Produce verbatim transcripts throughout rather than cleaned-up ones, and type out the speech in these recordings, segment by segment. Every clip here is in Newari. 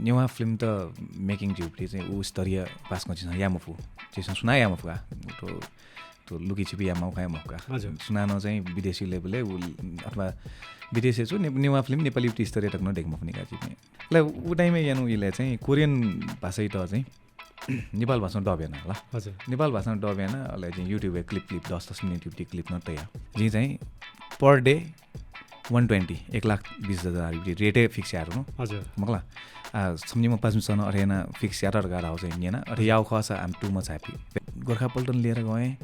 नेवाः फिल्म त मेकिङ झीगुपट्टि चाहिँ उ स्तरीय पास कं झीसं याये मफु। झीसं सुनां याये मफु का। थ्व, थ्व लुकी छिपी याये माःगु खँ याये मफु का। हजुर। सुनानं चाहिँ विदेशी level-य् उ, अथवा विदेशय् छु ने-, नेवाः फिल्म नेपालीपट्टि स्तरीय तक नं दयेके मफुनि का झीपिं। ल, उ time-य् यानु इलय् चाहिँ कोरियन भाषायात चाहिँ नेपाल भाषां dub याना हला। हजुर। नेपाल भाषां dub याना, अले जिं YouTube-य् clip, clip दस दस मिनेटपट्टि clip नं तया। जिं चाहिँ per day one twenty, एक लाख बीस हजार रुपियाँ rate fix याये धुन। हजुर। मखु ला, आ, छम्ह निम्ह पासापिंसं अथे याना fix यात धकाः धाःगु चाहिँ न्यना। अथे याःगु खःसा I'm too much happy। गोरखापल्टन लिएर गएँ,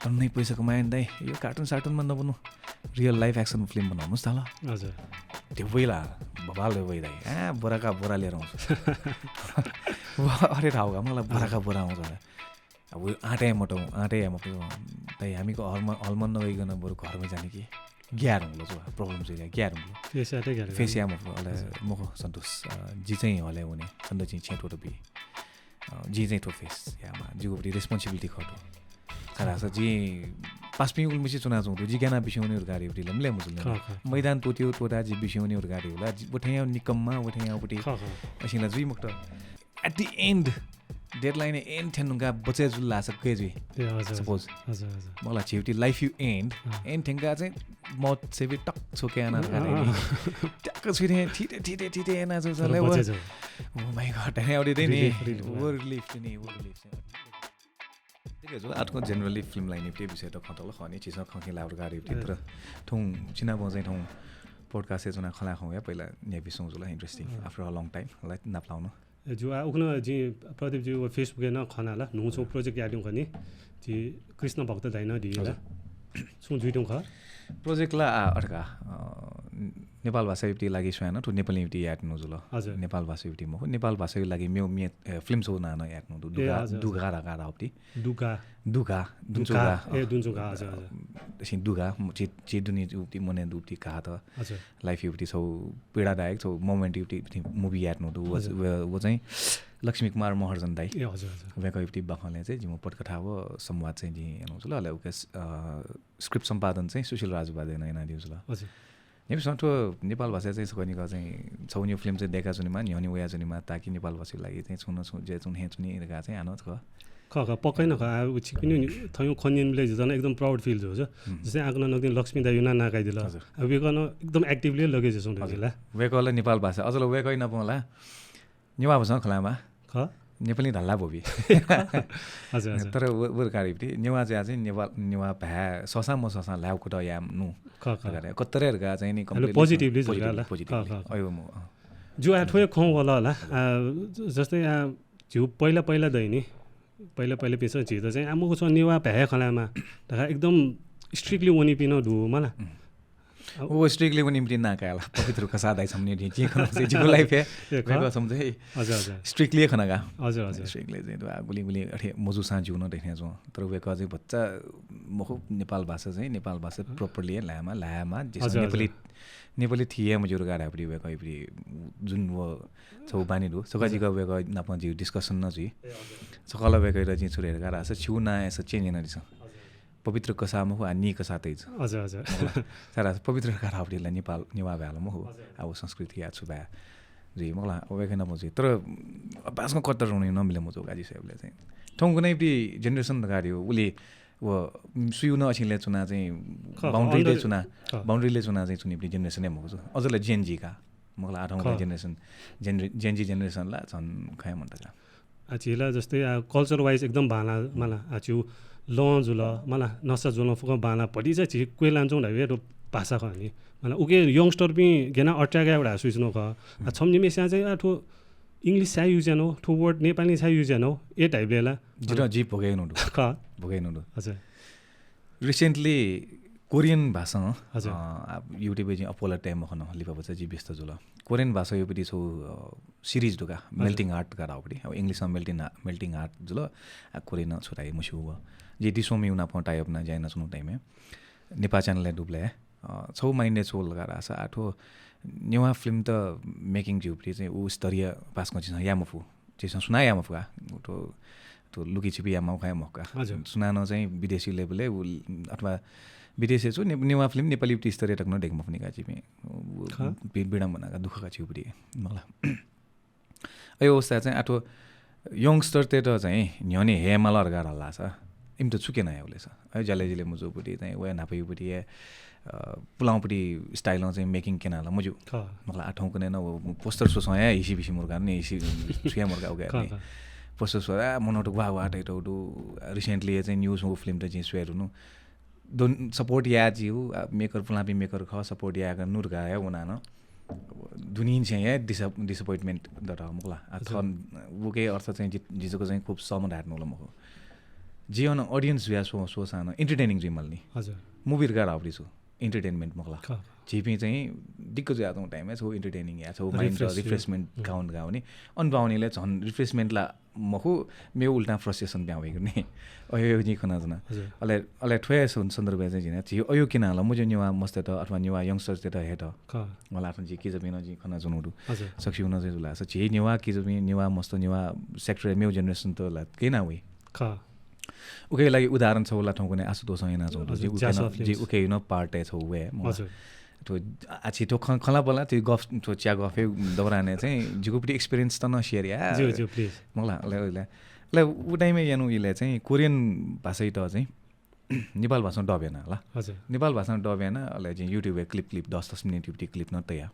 तन्नै पैसा कमाएँ नि दाइ। यो cartoon सार्टुनमा नबनु, real life action film बनाउनुस् धाल। हजुर। ध्यबा ला, बबाल ध्यबा दाइ। आ, बोराका बोरा लिएर आउँछु। व अथे धाःगु का, मखु ला, बोराका बोरा आउँछु। अब आँट याये मतौं, आँट याये मतौं। ताइ, हामीको हलमा, हलमा नगइकन बरु घरमै जाने कि। ग्याये धुंकल छु, problem छु, ग्याये धुंकल। Face याये ग्याये face याये मफु, अले हजुर। मखु सन्तोष, अ, जि चाहिँ हलय् वने, सन्तोष चाहिँ छेँ त्वःता बी। अ, जिं चाहिँ थ्व face यायेमाः, जिगु बरु responsibility खः थ्व। छाय् धाःसा जि पासापिं उलिमछि च्वनाच्वंगु दु, जि ग्यानाः बिस्युं वने धकाः धाइबलय् लमले मजुल। खः, खः। मैदान त्वःतियो, त्वःताः जि बिस्युं वने धकाः धाइबलय्, जि व थें याउ निकम्मा, व थें याउ पट्टि खः, खः। असिं ला जुइ मखुत। At the end, deadline end थ्यंगु धुंकाः बचय् जुल धाःसा गय् जुइ। ए, हजुर, हजुर। Suppose। हजुर, हजुर। मखु ला, झीगुपट्टि life यु end, अँ। End थ्यंकाः चाहिँ मौत से भी टक छुके याना धकाः धाइ नि। अँ। ट्याक्क छुइ थें थिते, थिते, थिते याना छु तर ला, बचय् व, छु। Oh my God, धयागु दु नि। Relief, relief, व relief दु नि, व relief चाहिँ। ठीक है, जो आः थ्व generally film line-पट्टि विषय त खँ त ला खः नि, झीसं खँ खँ ल्हाये धुंकाः धाइबलय्, ए। तर थौं चिनाबं चाहिँ थौं podcast-य् च्वनाः खँ ल्हाये खंगु या पहिला न्ह्याइपुसे जुल, interesting। अँ। After a long time, like, नापलात। ए, जु, आ, उखुन्हु जिं प्रदीप जु व Facebook-य् नं खना ला, न्हूगु छगू project याये धुंकल नि, जि कृष्ण भक्त दाइनं दी ला। हजुर। छुं जुइ धुंकल? Project ला, आ, अथे का, अ, नेपाल भाषायापट्टि लागि स्वयां नं थ्व नेपालीयापट्टि याये धुंकल जुल। हजुर। नेपाल भाषायापट्टि मखु, नेपाल भाषाया लागि मेव म्ये, अ, film छगू नं याये धुंकल दु, ए, दुगा, हजुर, हजुर। दुगा धकाः धाःगु पट्टि। दुगा। दुगा, दुगा, दुन्चुगा, ए, अ, दुन्चुगा, हजुर, हजुर। अ, सिं दुगा, म-, चे, चे दुने उति मने दुति कहात। हजुर। Life-यापट्टि छगू पीडादायक, छगू moment-यापट्टि movie याये धुंकल दु। व, हजुर। व, व चाहिँ लक्ष्मी कुमार महर्जन दाइ। ए, हजुर, हजुर। वय्कःयापट्टि बाखंलय् चाहिँ जिमि पटकथा व संवाद चाहिँ जिं यानागु जुल। अले उके, अ, script सम्पादन चाहिँ सुशील राज उपाध्यायनं यानादीगु जुल। हजुर। न्ह्याइपुसे थ्व नेपाल भाषा चाहिँ छकः निकः चाहिँ छगू निगू film चाहिँ दयेका च्वनेमाः, न्ह्यःने वया च्वनेमाः, ताकि नेपाल भाषाया लागि चाहिँ छुं न छुं ज्या च्वने हे च्वनी धकाः चाहिँ हानं छकः। खः, खः, पक्कै नं खः। आ, उ छिकपिनि थौंया खँ न्यनेबलय् जि झन एकदम proud feel जू, हजुर। हम्म। जस्तै आः कन नकतिनि लक्ष्मी दाइ नं नाकादिल। हजुर। आ, वय्कलं एकदम actively लगे जुयाच्वंगु दु ला। वय्कलं नेपाल भाषा, अझ ला वय्कःया नापं ला नेवाः भाषां खँ ल्हायेमाः। खः। नेपालीं धाल ला ब्वबी। हजुर, हजुर। तर व, व धकाः धाइबलय् नेवाः ज्या चाहिँ नेपाल, नेवाः भाय् सःसां मसःसां ल्हायेगु कुतः याये मनु। खः, खः। धकाः धाइ। कत्तरे धकाः चाहिँ नि completely positively जुल ला। Positively, positively। खः, खः। अय् व मु, अँ। जु, आः थ्व हे खँ वल ला। आ, ज-, जस्तै, आ, झीगु पहिला पहिला दइ नि, पहिला पहिलापिन्सं झीत चाहिँ, आ, मखु, छं नेवाः भाय् हे खँ ल्हायेमाः धकाः एकदम strictly वनीपिं नं दु, मला। उम्। आ, व strictly वनीपिं नां काये ला, पवित्र कसाः दाइ छम्ह निं, जिं खनागु चाहिँ जिगु life-य्, ए, खः? वय्कः छम्ह चाहिँ हजुर, हजुर। Strictly हे खना का। हजुर, हजुर। Strictly चाहिँ, आ, गुलिं गुलिं अथे मजूसां ज्यू नं धयाथें च्वं। तर वय्कः चाहिँ भचा मखु, नेपाल भाषा चाहिँ, नेपाल भाषा properly हे ल्हायेमाः, ल्हायेमाः, झीसं हजुर, नेपाली, हजुर। नेपाली थी हे मज्यू धकाः धाइबलय् वय्कःयापट्टि जुन व छगू बानी दु। छकः हजुर। जिगु वय्कः नाप जिगु discussion नं जुइ। ए, हजुर। छकः ला वय्कःयात जिं छु धया धकाः धाःसा छिगु नां हे स change यानादिसँ। हजुर। पवित्र कसाः मखु, आ, नी कसाः तइच। हजुर, हजुर। मखु ला। छाय् धाःसा पवित्र धकाः धाःबलय् ला नेपाल, नेवाः भाय् ला मखु। हजुर। आ, व संस्कृति या छु भाय् जुइ, मखु ला, वय्कः नाप जुइ। तर पासां कत्तरे वनेगु नं मिले मजू का जिगु हिसाबले चाहिँ। थौंकन्हय्‌पट्टि generation धकाः धाइगु, उलि व सुयां नं अछिंलय् च्वनाः चाहिँ खः, खः, boundary-लय् under-, च्वनाः, खः। Boundary-लय् च्वनाः चाहिँ च्वनीपिं generation हे मखु छु। अझ ला Gen Z का। मखु ला, आठौँका खः। Generation, Gen, Gen Z generation ला झन खँ हे मन्त का। आ, झी ला जस्तै, आ, culture wise एकदम बांलाः, मला, आ, झीगु लं जुल, मला, नसा जुलं फुक्कं बांलाः, भतिचा झी क्वय् लानाच्वंगु धाइबलय् थ्व भाषा खः नि। मला, उके youngster-पिं गय् यानाः अट्याक यायेगु धाःसा सुइच्वनागु खः। आ, छम्ह निम्हस्यां चाहिँ, आ, थ्व English छाय् use यानागु, थ्व word नेपालीं छाय् use यानागु, ए type-लय् ला। जितः जि भोगे यानागु दु। खः। भोगे यानागु दु। हजुर। Recently Korean भाषां, हजुर। अ, आ, YouTube-य् जिं अप्वः ला तये मखन, लिपा भचा जि व्यस्त जुल। Korean भाषायापट्टि छगू, अ, series दु का, हजुर। Melting Heart धकाः धाःगुपट्टि। अब English-ं Melting, Melting Heart जुल, आ, Korean-ं छु धाइ मस्यू व। जि दिस्वामीया नाप tie-up यानाः ज्या यानाच्वनागु time-य् नेपाः channel-य् दुबलय्, अ, छगू mind-य् छु वल धकाः धाःसा, आ, थ्व नेवाः film त making झीगुपट्टि चाहिँ उ स्तरीय पासां कं झीसं याये मफु। झीसं सुनां याये मफु का। थ्व, थ्व लुकी छिपी याये माःगु खँ याये मफु का। हजुर। सुनानं चाहिँ विदेशी level-य् उ, अथवा विदेशय् छु ने-, नेवाः film नेपालीपट्टि स्तरीय तक नं दयेके मफुनि का झीपिं। उ, खः। वि-, विडम्बना का, दुःख का झीगुपट्टि। मखु ला। अय् अवस्था चाहिँ आथो youngster तय्त चाहिँ न्ह्यःने हये माल धकाः धाःसा इमित छु क्यना हयेबलय् स? अय् ज्यालय् जिलय् मजूपट्टि चाहिँ वया न्हापायापट्टि हे, अ, पुलांपट्टि style नं चाहिँ making क्यना ला मज्यू। खः। मखुला आः थौंकन्हय् नं व poster स्वसं हे हिसि बिसि मुर्गा नि, हिसि छुया मुर्गा उगा खः, नि। खः। Poster स्व, आ, मनोट वाह वाह तय्त दु। Recently हे चाहिँ न्यू film त जिं स्वये धुनु। दन support याये ज्यू, आ, maker पुलांपिं maker खः, support यायेक नु धकाः हे वना नं। दुनिं छेँ हे dis-, disappointment दत मखुला। आ, हजुर। थन उके अर्थ चाहिँ जि-, जिजको चाहिँ खूब सहमत धाये धुनु ला मखु। जि अन audience जुया स्व-, स्वसां नं entertaining जुइ माल नि। हजुर। Movie धकाः धाःपट्टि छु, entertainment मखुला। खः। झीपिं चाहिँ दिक्क जुयाच्वंगु time-य् छौ entertaining या, छौ mind refresh जुइ। Refreshment हुँ। Count गाउने। अन बावनीले झन refreshment ला मखु, मेगु उल्टां frustration ब्यां वइगु नि। अयो, अयो जिं खनाच्वना। हजुर। अले, अले थ्व हे सन्-, सन्दर्भय् चाहिँ जिं झी अयो किनाल मज्यू नेवाः मस्तय्त अथवा नेवाः youngsters तय्त हयेत। खः। मला आथन झी किजापिं नं जिं खनाच्वनागु दु। हजुर। सकसिगु नं चाहिँ जुलासा झी नेवाः किजापिं, नेवाः मस्त, नेवाः sector-य् मेगु generation त ला केना वइ। खः। उके लागि उदाहरण छौ ला थौंकन्हय् आशुतोषं यानाच्वंगु दु। हजुर, जि उके ज्यासः नं, जि films। उके नं part-य् छौ वये, मला। हजुर। थ्व आ, छि थ्व खँ-, खँल्हाबल्हा थ्व गफ, थ्व च्या गफय् दौरानय् चाहिँ जिगुपट्टि experience त नं share या। ज्यू, ज्यू, please। मखुला, अले, अले, अले उ time-य् यानु इलय् चाहिँ Korean भाषायात चाहिँ नेपाल भाषां dub याना ला। हजुर। नेपाल भाषां dub याना, अले चाहिँ YouTube-य् clip, clip दस दस minute-यापट्टि clip नं तया।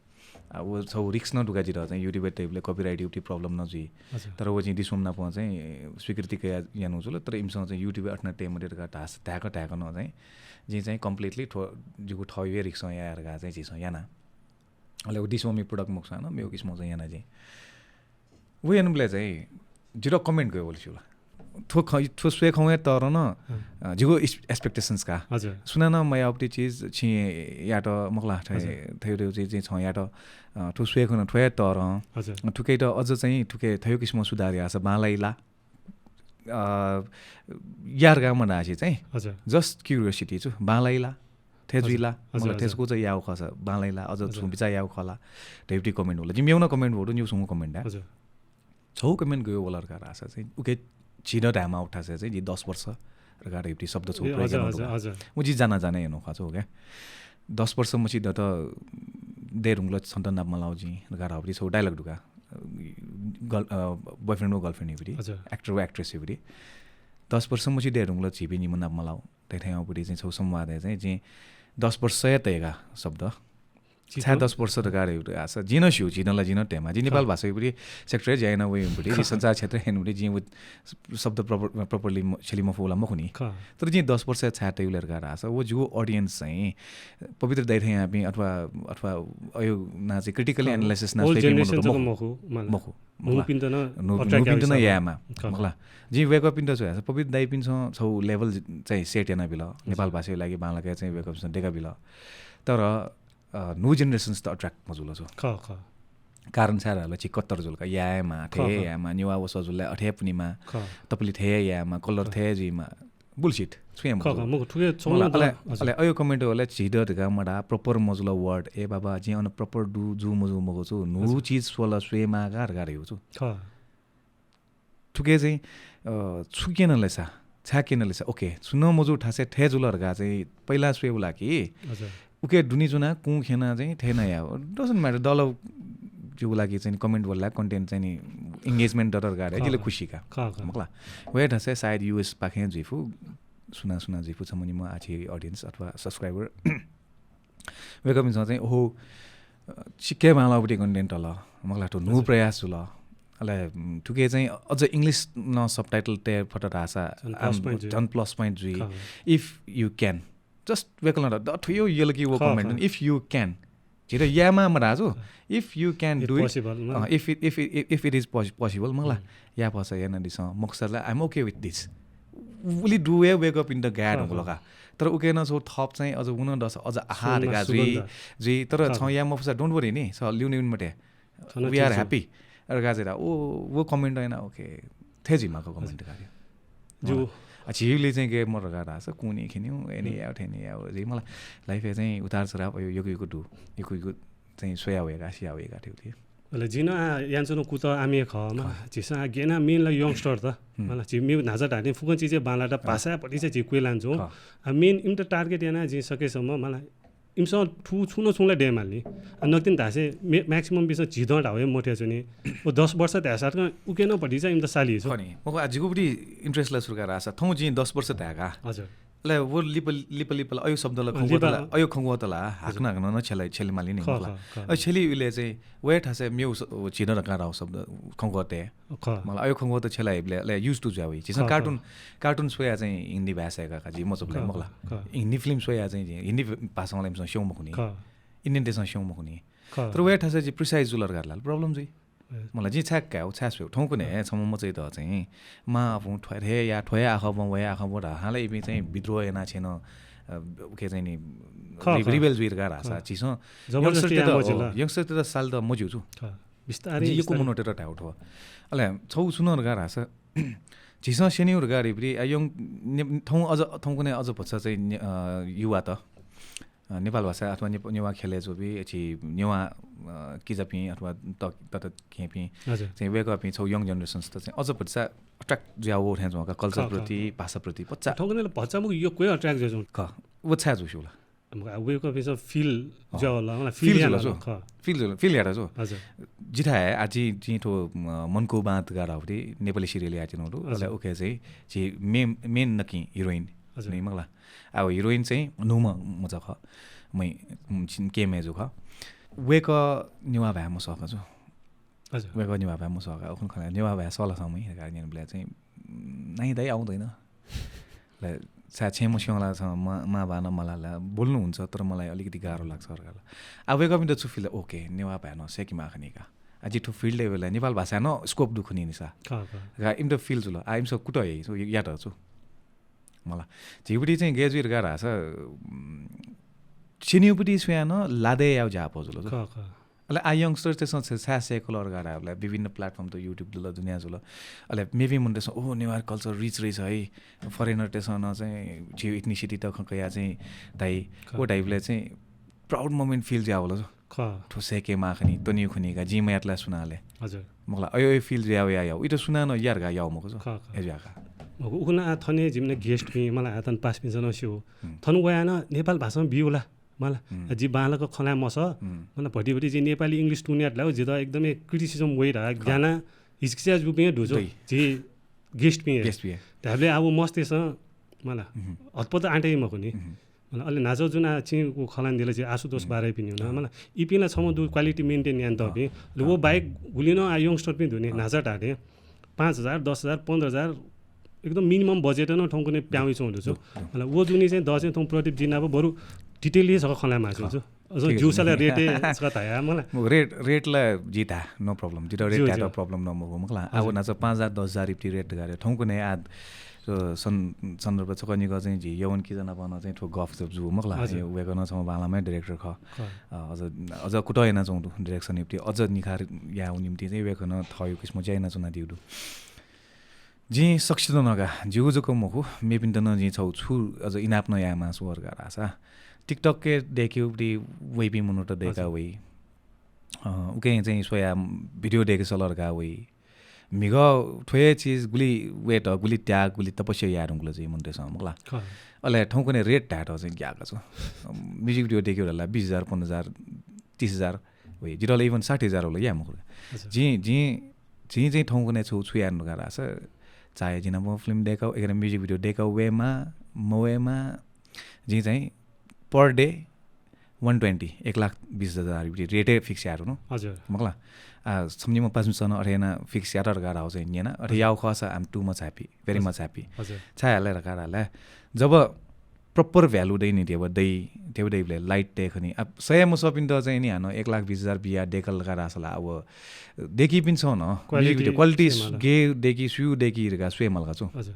आ, व छौ risk नं दुका जित चाहिँ YouTube-य् तयेबलय् copyright यापट्टि problem नं जुइ। हजुर। तर व चाहिँ दिस्वम नापं चाहिँ स्वीकृति कया यानु जुल, तर इमिसं चाहिँ YouTube-य् अथेना तये मते धकाः धास-, धाय्क धाय्क नं चाहिँ जिं चाहिँ completely थ्व जिगु थःगु हे risk-ं याये धकाः चाहिँ झीसं याना। अले व दिस्वमया product मखुसां नं मेगु किसिमं चाहिँ याना जिं। व यानुबलय् चाहिँ जितः comment गय् वल स्यू ला। थ्व ख-, थ्व स्वये खंगु हे तःधं नं, हँ। अ, जिगु इस-, expectations का। हजुर। सुनानं मयाःगुपट्टि चिज छिं यात मखुला, थै-, हजुर। थैगु चिज चाहिँ छं यात, अ, थ्व स्वये खंगु थ्व हे तःधं। हजुर। थुकियात अझ चाहिँ थुके थैगु किसिमं सुधार याःसा बांलाइ ला। अ, यार गामं धाःसा चाहिँ हजुर। Just curiosity छु, बांलाइ ला, थथे जुइ ला, हजुर, हजुर, मखुला, थथे हजुर। कुचा याःगु खःसा बांलाइ ला, अझ हजुर। छुं बिचाः याःगु खः ला, धइगुपट्टि comment वल। जिं मेगु नं comment वःगु दु, न्यू छुं comment या। हजुर। छौ comment गय् वल धकाः धाःसा चाहिँ उके झी नं धायेमाःगु थासय् चाहिँ जि दस वर्ष धकाः धइगुपट्टि शब्द छौ ए, प्रयोग हजुर, यानागु हजुर, दु का। हजुर। उ जि जाना जाना यानागु खः छौ, OK। दस वर्ष मछि दत दये धुंकल छन्त नाप मलाउ जिं धकाः धाःगुपट्टि छौ dialogue दु का। Girl, अ, boyfriend व girlfriend यापट्टि, हजुर। Actor व actress यापट्टि। दस वर्ष मछि दये धुंकल झीपिं निम्ह नाप मलाउ धइथें यापट्टि चाहिँ छौ संवादय् चाहिँ जिं दस वर्ष हे तया का शब्द। झी छाय् दस वर्ष धकाः धइगु आशा। जिं नं स्यू, जिं नं ला जिं नं तयेमाः। जिं नेपाल खः। भाषा यापट्टि sector-य् ज्या याना वइगुलिं, जिं खः। सञ्चार क्षेत्रय् यानागुलिं, जिं व शब्द proper, properly म-, छ्यले मफु ला मखु नि। खः। तर जिं दस वर्ष छाय् तयागु ले धकाः धाःसा, व जिगु audience चाहिँ पवित्र दाइ थें याःपिं अथवा, अथवा अयो ना चाहिँ critical खः। Analysis ना old generation जक मखु, मखु, मला। मखु। न्हूपिन्त नं न्हू-, attract न्हूपिन्त नं यायेमाः, खः। मखुला। जिं वय्कःपिन्त छु याःसा, पवित्र दाइपिन्सं छौ level चाहिँ set यानाबिल। नेपाल भाषाया लागि बांलाक चाहिँ वय्कःपिन्सं देकाबिल। तर अ, न्हू generations त attract मजुल छु। खः, खः। कारण छाय् धाःसा छि कट्टर जुल का, यायेमाः, खः, थथे खः। यायेमाः, नेवाः वसः जुल अथे पुनिमा, खः। तपलि थथे यायेमाः, colour खः। थथे जुइमाः। Bullshit, छुं हे खः, मजू। खः, मखु, थुके छौ मला, नं अले, हजुर। अले अयो comment वल, झी द धकाः मधा, proper मजुल word। ए बाबा, जिं अन proper दु, जू मजू मखु छु, न्हू हजुर। चिज स्वल स्वयेमाः का धकाः धइगु छु। खः। थुके चाहिँ, अ, छु क्यन ले सा, छाय् क्यन ले सा, OK, छु नं मजू थासय् थथे जुल धकाः चाहिँ पहिला स्वयेबलय् कि, हजुर। उके दुने च्वना कुँ ख्यना चाहिँ थथे नं याः। Doesn't matter, दल जिगु लागि चाहिँ comment वल ला, content चाहिँ नि engagement दत धकाः हे जिले खः। खुसी का। खः, खः। मखुला। वहे थासय् सायद US पाखें जुइफु, सुना सुना जुइफु छम्ह निम्ह आः छि audience अथवा subscriber। वय्कःपिन्सं चाहिँ, ओहो, अ, छिके बांलाःगुपट्टि content तल, मखुला थ्व न्हू हजुर। प्रयास जुल। अले, उम्, थुके चाहिँ अझ English नं subtitle तये फत धाःसा, झन plus आम, point जुइ। झन plus point जुइ। खः। If you can। Just वय्कलं द, द थुयो यल कि वो खः, comment, खः। If you can। झीत यायेमाः मधाःसा, खः। If you can if do it, possible, a, if it, if it, if it is possi-, possible, मखुला, हम्म। याये फःसा यानादिसँ, मखुसा ला, I'm okay with this। उलि दु हे वय्कःपिन्त गाय् खः, धुंकल खः। का। तर उके नं छौ थप चाहिँ अझ वन दस, अझ आहा सुनमा धकाः जुइ, सुगन्ध। जुइ, तर खः। छं याये मफुसा, don't worry नि, छ ल्यूने वने मते। छन We are ठीक छ। Happy। धकाः चाहिँ ला, ओ, वो comment याना, OK। थथे जुइमाः का comment हजुर। का। जु। आ, झीगुलिं चाहिँ के मर धकाः धाःसा, कुने ख्यनिउ, एने हम्म। याउ, थेने याउ, जुइ मला। Life-य् चाहिँ उतार चढाव, अयो, यक्व यक्व दु, यक्व यक्व चाहिँ स्वया वयेका, सिया वयेका थें थें। अले जिं नं आः यानाच्वनागु कुतः आमि हे खः, मला। खः। झीसं आः गेना main ला youngster त, हम्म। मला। झी मेगु न्हाचः धाःथें फुक्कं चिजय् बांलात, अँ। भाषाभरि चाहिँ झी क्वय् लानाच्वं। खः। आः main इमित target यानाः जिं सकेसम्म, मला, इमिसं थ्व छुं न छुं ला दयेमाल नि। आ, नकतिनि धाःसा मे-, maximum पिसं झिदँ धाःगु हे मथ्याच्वनी। व दस वर्ष धाःसा तकं उके नं भतिचा इमित साली छु। खः नि। मखु, आ, जिगु बुद्धि interest ला सुरु का धाःसा, थौं जिं दस वर्ष धायेका। हजुर। अले व लिपा, लिपा, लिपा ला अय् शब्द ला अँ, खंग्वःत लिपा ला, अय् खंग्वःत ला, हजुर। हाकनं, हाकनं नं छ्यला, छ्यलेमाली नि खः, मखु ला। खः, खः। अय् छ्यली उले चाहिँ, वये थासय् मेगु स-, व झिदँ धकाः धाःगु शब्द खंग्वःत हे। खः। मला अय् खंग्वःत छ्यला इबले, अले used to जुया वइ। झीसं खः, खः। Cartoon, cartoon स्वया चाहिँ हिन्दी भाय् सय्‌का का, जि मजबुला खः, मखु ला। खः, खः। हिन्दी film स्वया चाहिँ हिन्दी भाषां ला इमिसं स्यं मखुनि। खः। Indian देशं स्यं मखुनि। खः। तर वये थासय् जि precise जुल धकाः ला problem जुइ। ए। मला जिं छाय् काये, व छाय् स्वये। थौंकन्हय् खः। छम्ह मचाइत चाहिँ, मां आपुं थ्व हे या, थ्व हे आखः बं, व हे आखः बं धाः। हालां इपिं चाहिँ विद्रोह यानाः छेँ नं, अ, उके चाहिँ नि, खः, रि-, खः। Rebel जुइ धकाः धाःसा, खः। झीसं जबरजस्ती youngster-तय्‌त, याये मजिल। अ, youngster-तय्‌त सालेत मज्यू छु। खः। बिस्तारै, जि यक्व बिस्तारै। मनूतय्‌त धायेगु थ्व। अले छगू छु नं धकाः धाःसा, झीसं स्यनीगु धकाः धाइबलय्, आ, young, ने-, थौं अझ, थौंकन्हय् अझ भचा चाहिँ ने-, अ, युवात, अ, नेपाल भाषा अथवा नेप-, नेवाः ख्यलय् च्वंपिं, अथे नेवाः, अ, किजापिं अथवा त-, तताकेहेँपिं हजुर। चाहिँ वय्‌कःपिं छगू young generations त चाहिँ अझ भचा attract जुया वःथें च्वं का, culture खः, खः, प्रति, खः। भाषा प्रति भचा। थौंकन्हय् ला भचा मखु, यक्व हे attract जुया च्वं। खः, व छाय् जू स्यू ला? अब वय्‌कःपिन्सं feel अँ। जुया वल, मला feel feel जुल याना छु। खः। Feel जुल, feel यात छु। हजुर। जिथाय् हे, आ, जि, जिं थ्व, अ, मनको बाँध धकाः धाःगु नेपाली serial यानाच्वनागु दु। हजुर। अले उके चाहिँ जि main, main नकिं heroine हजुर। नि मखु ला। अब heroine चाहिँ न्हूम्ह मचा खः। मै, उम्, छिं के मेजु खः। वय्‌कः नेवाः भाय् मसःका छु। हजुर। वय्‌कः नेवाः भाय् मसःका। उखुन्हु खला नेवाः भाय् सःलासा मुइ धकाः न्यनाबलय् चाहिँ, उम्, नाइ दाइ आउँ दैन। ला, छाय् छेँ मस्यं ला छ, मा, मां बां नं मला ला, बोल्नुहुन्छ, तर मलाई अलिकति गाह्रो लाग्छ धकाः ला। आ, वय्‌कःपिन्त छु feel, OK, नेवाः भाय् नं सय्‌केमाः खनी का। आ, जि थ्व field-य् वयेबलय् नेपाल भाषाय् नं scope दु खनी नि सा। खः, खः। का इमित feel जुल। आ, इमिसं कुतः याइ, सो यात छु। मला। झीगुति चाहिँ गय् जुइ धकाः धाःसा, उम्, स्यनीगुति स्वयां नं लादे याउ ज्या अप्वः जुल छु। खः, खः। अले आ youngsters-तय्‌सं छ-, छाय् सय्‌कल धकाः धाःबलय् विभिन्न platform त, YouTube जुल, दुनिया जुल। अले मेपिं मनूतय्‌सं, "ओह, नेवार culture rich रहेछ है।" Foreigner-तय्‌सं नं चाहिँ झीगु ethnicity त खँ कयाः चाहिँ धाइ। खः। व धाइबलय् चाहिँ proud moment feel जुया वल। खः। थ्व सय्‌केमाः खनी, त्वनेगु खनी का, जिं मयात ला सुनां ले। हजुर। मखु ला, अय्, अय् feel जुया वया याउ। इमित सुनां नं या धकाः याउ मखु छु। खः, खः। अय्‌जुयाः का। मखु, उखुन्हु आ थन हे जिमि guest-पिं, मला आ थन पासापिन्सं नं स्यू। हुँ। थन वयाः नं नेपाल भाषां ब्यू ला। मला, हुँ। जि बांलाक खँ ल्हाये मसः। हुँ। मला, भति भति जि नेपाली English तुं यात ला, जितः एकदमै criticism वइ धकाः खः। ग्यानाः हिचकिचाः जूपिं हे दु छु। दइ। जि guest-पिं हे। Guest-पिं हे। धायेबलय् आ व मस्तय्‌सं, मला, हुँ। हतपत आँट याइ मखु नि। हुँ। मला, अले न्हाचः जुन आ छिं व खँ ल्हानादिल जि आशुतोष हुँ। बाराइपिं न्यू नं, अँ। मला, इपिं ला छम्ह दु quality maintain यानातःपिं। अँ। अले व बाहेक गुलि नं आ youngster-पिं दु नि, अँ। न्हाचः धाःथें पाँच हजार, दस हजार, पन्ध्र हजार एकदम minimum budget नं थौंकन्हय् प्याहां वइच्वंगु दु छु। दु, दु। अले व दुने चाहिँ द चाहिँ थौं प्रदीप जि नाप बरु detail हे छकः खँ ल्हायेमाः च्वं छु। खः। अझ ठीक ज्यूसा ला छ। Rate हे छकः धाया मला। मखु, rate, rate ला जि धाये, no problem। जितः rate ज्यू, धायेत ज्यू। Problem नं मखु, मखु ला। हजुर। अब न्हाचः पाँच हजार, दस हजार इप्ति rate धकाः थौंकन्हय् आ, अ, सन्-, सन्दर्भ छकः निकः चाहिँ झी यवन किजा नाप नं चाहिँ थ्व गफसफ जू, मखु ला। हजुर। वय्‌कः नं छम्ह बांलाम्ह director खः। खः। अ, अझ, अझ कुतः यानाच्वंगु दु direction इप्ति, अझ निखार यायेगु निम्ति चाहिँ वय्‌कलं थःगु किसिमं ज्या यानाच्वनादीगु दु। जिं सकसित नं का, जिगु जक मखु, मेपिन्त नं जिं छगू छु अझ इनाप नं यायेमाः छु धकाः धाःसा, TikTok-य् दय्‌केगु वइपिं मनूत दय्‌का हजुर। वइ। अ, उकिं चाहिँ स्वयाः video दय्‌के सल धकाः वइ। म्हिगः थ्व हे चिज गुलि wait, गुलि त्याग, गुलि तपस्या याये धुंकल चाहिँ मनूतय्‌सं, मखु ला। खः। अले थौंकन्हय् rate धायेत चाहिँ ग्याःगु छु। Music video दय्‌केगु धाःसा बिस हजार, पन्ध्र हजार, तीस हजार वइ। जितः ला even साठी हजार वल, याये मखु। अच्छा। जिं, जिं, जिं चाहिँ थौंकन्हय् छु, छु याये धुंकाः धाःसा, चाहे जि नाप film दय्‌का, अथवा music video दय्‌का वयेमा, मवयेमा, जिं चाहिँ per day one twenty, एक लाख बिस हजार rate हे fix याये धुन। हजुर। मखु ला। आ, छम्ह निम्ह पासापिन्सं नं अथे यानाः fix यात धकाः धाःगु चाहिँ न्यना। अथे हजुर। याःगु खःसा I'm too much happy, very हजुर। Much happy। हजुर। छाय् धाःसा धकाः धाःसा, जब proper value दइ नि, ध्यबा दइ, ध्यबा दइबलय् light दइ खनी। आ, सय मसःपिन्त चाहिँ नि हानं एक लाख बिस हजार बियाः दय्‌कल धकाः धाःसा ला, अब दय्‌कीपिन्सं नं quality music video quality स्वये माल। गे दय्‌की, सुयागु दय्‌की धकाः स्वये माल का छु। हजुर।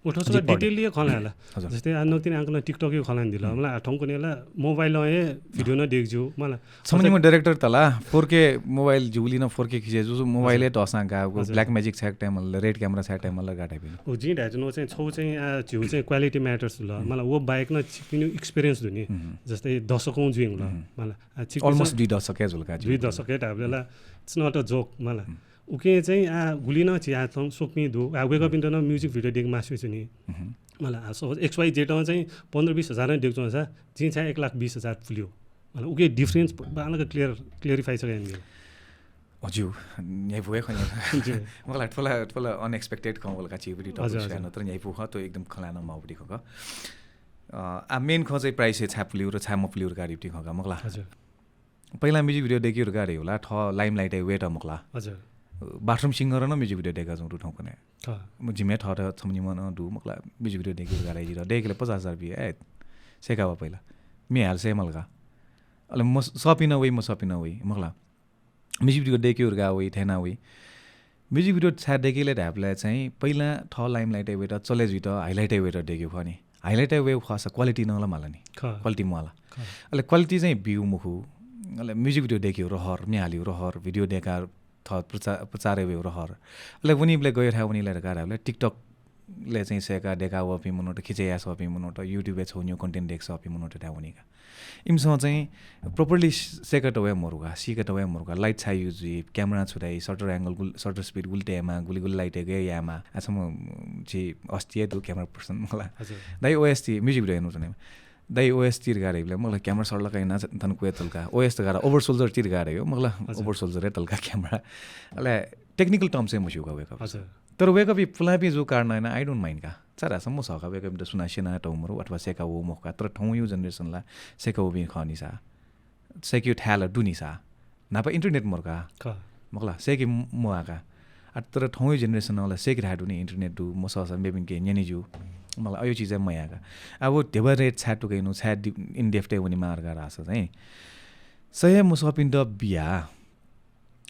व थ्व छकः detail हे खँ ल्हाये ला। हजुर। जस्तै आ नकतिनि आंकनं TikTok-य् खँ ल्हानादिल। हुँ। मला, आ, थौंकन्हय् ला mobile-नं हे video नं दय्‌के ज्यू, मला। छम्ह निम्ह director त ला, four K mobile ज्यूगुलिं नं four K खिचे जू, mobile-य् हजुर। तःसां का, हजुर। Black Magic छाय् time ला, red camera छाय् time ला का धाइपिं। व जिं धायेत्यनागु चाहिँ छगू चाहिँ, आ, झीगु चाहिँ quality matters जुल। हुँ। मला, व बाहेक नं छिकपिनिगु experience दु नि। हुँ। जस्तै दशकौं जुइगु ला। हुँ। मला, आ, छिकपिन्सं almost दुई दशक हे जुल का, दुई दशक हे धायेबलय् ला, it's not a joke, मला। हुँ। उकिं चाहिँ आ गुलि नं झी आ थौं स्वकुपिं दु। आ वय्‌कःपिन्त नं music video दय्‌के मास्ति वइच्वनी। उहुँ। मला, आ, suppose X Y Z नं चाहिँ पन्ध्र बिस हजार नं दय्‌कूच्वंसा, जिं छाय् एक लाख बिस हजार पुल्यू। मतलब उके डिफरेन्स बांलाक क्लियर क्लियरिफाई छकः यानादिल। हजुर, न्ह्याइपुगु खँ। मखु ला, थ्व ला थ्व ला अनएक्सपेक्टेड खँ वल का, झीपिं टपिक हजुर, हजुर। नत्र न्ह्याइपुगु खँ, थ्व एकदम खँ ल्हानाः माःगु खँ का। अ, आ मेन खँ चाहिँ प्राइस हे छाय् पुल्यू र छाय् मपुल्यू धकाः धइगु खँ का, मखु ला। हजुर। पहिला म्युजिक भिडियो दय्केगु धकाः धइगु ला, थः लाइमलाइटय् वयेत मखु ला। हजुर। बाथरुम सिंगर नं म्युजिक भिडियो दय्का च्वंगु दु थौंकन्हय्। अँ। म जिम्मे थःत छम्ह निम्ह नं दु, मखु ला, म्युजिक भिडियो दय्केगु धकाः धइगु, दय्केले पचास हजार बिया, ए, सय्काः वा पहिला। म्ये हाले सय् माल का। अले मसःपिं नं वइ, मसःपिं नं वइ, मखु ला। म्युजिक भिडियो दय्केगु धकाः वइ, थथे याना वइ। म्युजिक भिडियो छाय् दय्केले धायेबलय् चाहिँ पहिला थः लाइमलाइटय् वयेत, चले जुइत, हाइलाइटय् वयेत दय्केगु खः नि। हाइलाइटय् वयेगु खःसा क्वालिटी नं ला माल नि। खः। क्वालिटी म्वाः ला। खः। अले क्वालिटी चाहिँ ब्यू मखु। अले म्युजिक भिडियो दय्केगु रहर, म्ये हालेगु रहर, भिडियो दय्काः थः प्रचा-, प्रचारय् वयेगु रहर। अले वनीबलय् गय् थाय् वनी ला धकाः धायेबलय् TikTok लय् चाहिँ सय्काः दय्का वःपिं मनूत, खिचय् याः सःपिं मनूत, YouTube-य् छगू न्ह्यः content दय्का सःपिं मनूतय् थाय् वनी का। इमिसं चाहिँ properly सय्का तवये मरु का, सीका तवये मरु का, light छाय् use जुइ, camera छु धाइ, shutter angle गुल-, shutter speed गुलि तयेमाः, गुलि गुलि light-य् गय् यायेमाः। आ, छम्ह, उम्, झी अस्ति हे दु camera person, मखु ला। हजुर। दाइ OST, म्युजिक भिडियो यानाच्वनेमा। दाइ OST धकाः धाइबलय्, मखु ला, camera सडलक यानाः थन क्वय् तल का। OST धकाः, over soldier धकाः धाइ हो, मखु ला, हजुर। Over soldier हे तल का camera। अले technical terms हे मस्यू का वय्कःपिं। हजुर। तर वय्कःपिं पुलांपिं जूगु कारणं यानाः I don't mind का। छाय्धाःसा मसः का, वय्कःपिन्त सुनां स्यनातःगु मरु अथवा सय्का वःगु मखु का, तर थौंया generation ला सय्का वःपिं खः नि सा। सय्केगु थाय् ला दु नि सा। न्हापा internet मरु का। खः। मखु ला, सय्के म-, म्वाः का। आ, तर थौंया generation ला सय्के थाय् दु नि, internet दु, मसःसा मेपिन्के न्यने ज्यू। मखु ला, अज्याःगु चिजय् मयाः का। अब धिबा rate छाय् तुकाइनु, छाय् डि-, in depth-य् वनेमाः धकाः धाःसा चाहिँ सय्के मसःपिन्त बियाः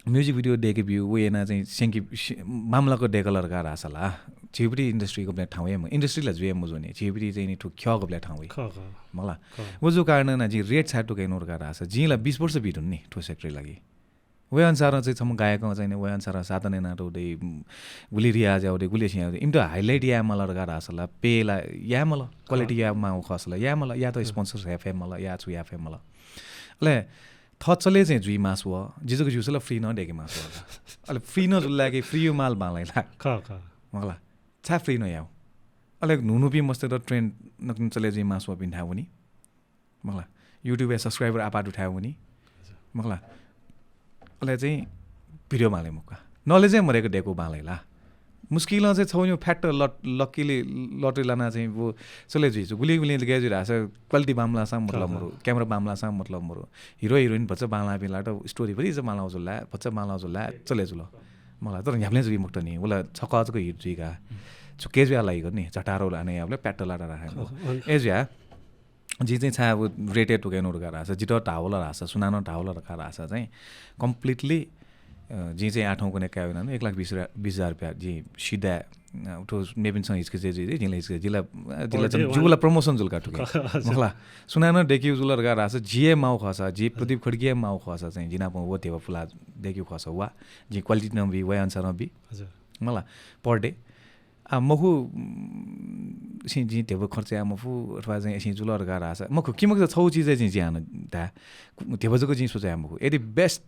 म्युजिक भिडियो दय्के ब्यू, व यानाः चाहिँ स्यंके, स्यं-, बांमलाक दय्कल धकाः धाःसा ला, झीपिं industry गबलें थाहां वइ मखु, industry ला जुइ मजू नि, झीपिं चाहिँ नि थ्व ख्यः गबलें थाहां वइ। खः, खः। मखु ला। खः। व जूगु कारणं यानाः जिं rate छाय् तुकाइनु धकाः धाःसा, जिं ला बीस वर्ष बी धुन नि थ्व sector लागि। वय् अनुसारं चाहिँ छम्ह गायकं चाहिँ नि, वय् अनुसारं साधना यानातःगु दइ, गुलि रियाज याःगु दइ, गुलि सियाः याःगु दइ, इमित highlight यायेमाल धकाः धाःसा ला, pay ला यायेमाल, quality खः। यायेमाःगु खःसा ला यायेमाल, या त खः। Sponsor हे फयेमाल, या छु याये फयेमाल। अले थः चले चाहिँ जुइ मास्ति वः, जि जक ज्यूसा ला free नं दय्के मास्ति वः का। अले free नं जुल ला कि free-या माल बांलाइ ला। खः, खः। मखु ला, छाय् free नं याउ। अले न्हून्हूपिं मस्तय्त trend नकतिनि चले जुइ मास्ति वःपिं थाय् वनी। मखु ला, YouTube-य् subscriber आपाः दु थाय् वनी। मखु ला, अले चाहिँ भिडियो बांलाइ मखु का। Knowledge हे मदय्क दय्कूगु बांलाइ ला। मुस्किलं चाहिँ छगू न्ह्यः फ्याट्ट लट-, luckily lottery लानाः चाहिँ व चले जुइ। गुलिं गुलिं गय् जुइ धाःसा quality बांमलाःसां मतलब खः, खः। मरु, camera बांमलाःसां मतलब मरु। Hero heroine भचा बांलाःपिं ला त story भतिचा बांलाः जुल ला, भचा बांलाः जुल ला, चले जुल। मखु ला, तर न्ह्याबलें जुइ मखुत नि, व ला छकः जक hit जुइ का। हम्म। छुके जुया लाइगु नि, झटारो लाने याबलय् प्याट्ट लाटा राखे। खः, खः। अय् जुया, जिं चाहिँ छाय् अब rate-य् तुकाइनु धकाः धाःसा, जितः धाःगु ला धाःसा, सुनानं धाःगु ला धकाः धाःसा चाहिँ completely, अ, जिं चाहिँ आः थौंकन्हय् काये वनागु एक लाख बीस हजार रुपियाँ जिं सिधा, अ, थ्व मेपिन्सं हिचकिचाय् जुइ, जिं ला हिचकिचाय्, जिं ला, अ, जिं ला per day जिगु ला one। Promotion जुल का थुके। हजुर। मखु ला, सुनानं दय्केगु जुल धकाः धाःसा, जि हे माःगु खःसा, जि हजुर। प्रदीप खड्गी हे माःगु खःसा चाहिँ, जि नाप व धिबा पुलाः दय्केगु खःसा वा, जिं quality नं बी, वया अनुसारं बी। हजुर। मखु ला, per day। आ, मखु, उम्, सिं जिं धिबा खर्च याये मफु, अथवा चाहिँ सिं जुल धकाः धाःसा। मखु, कि मखु, छगू चिजय् जिं ज्या याना धाये। धिबा जक जिं सुझाव याये मखु। यदि best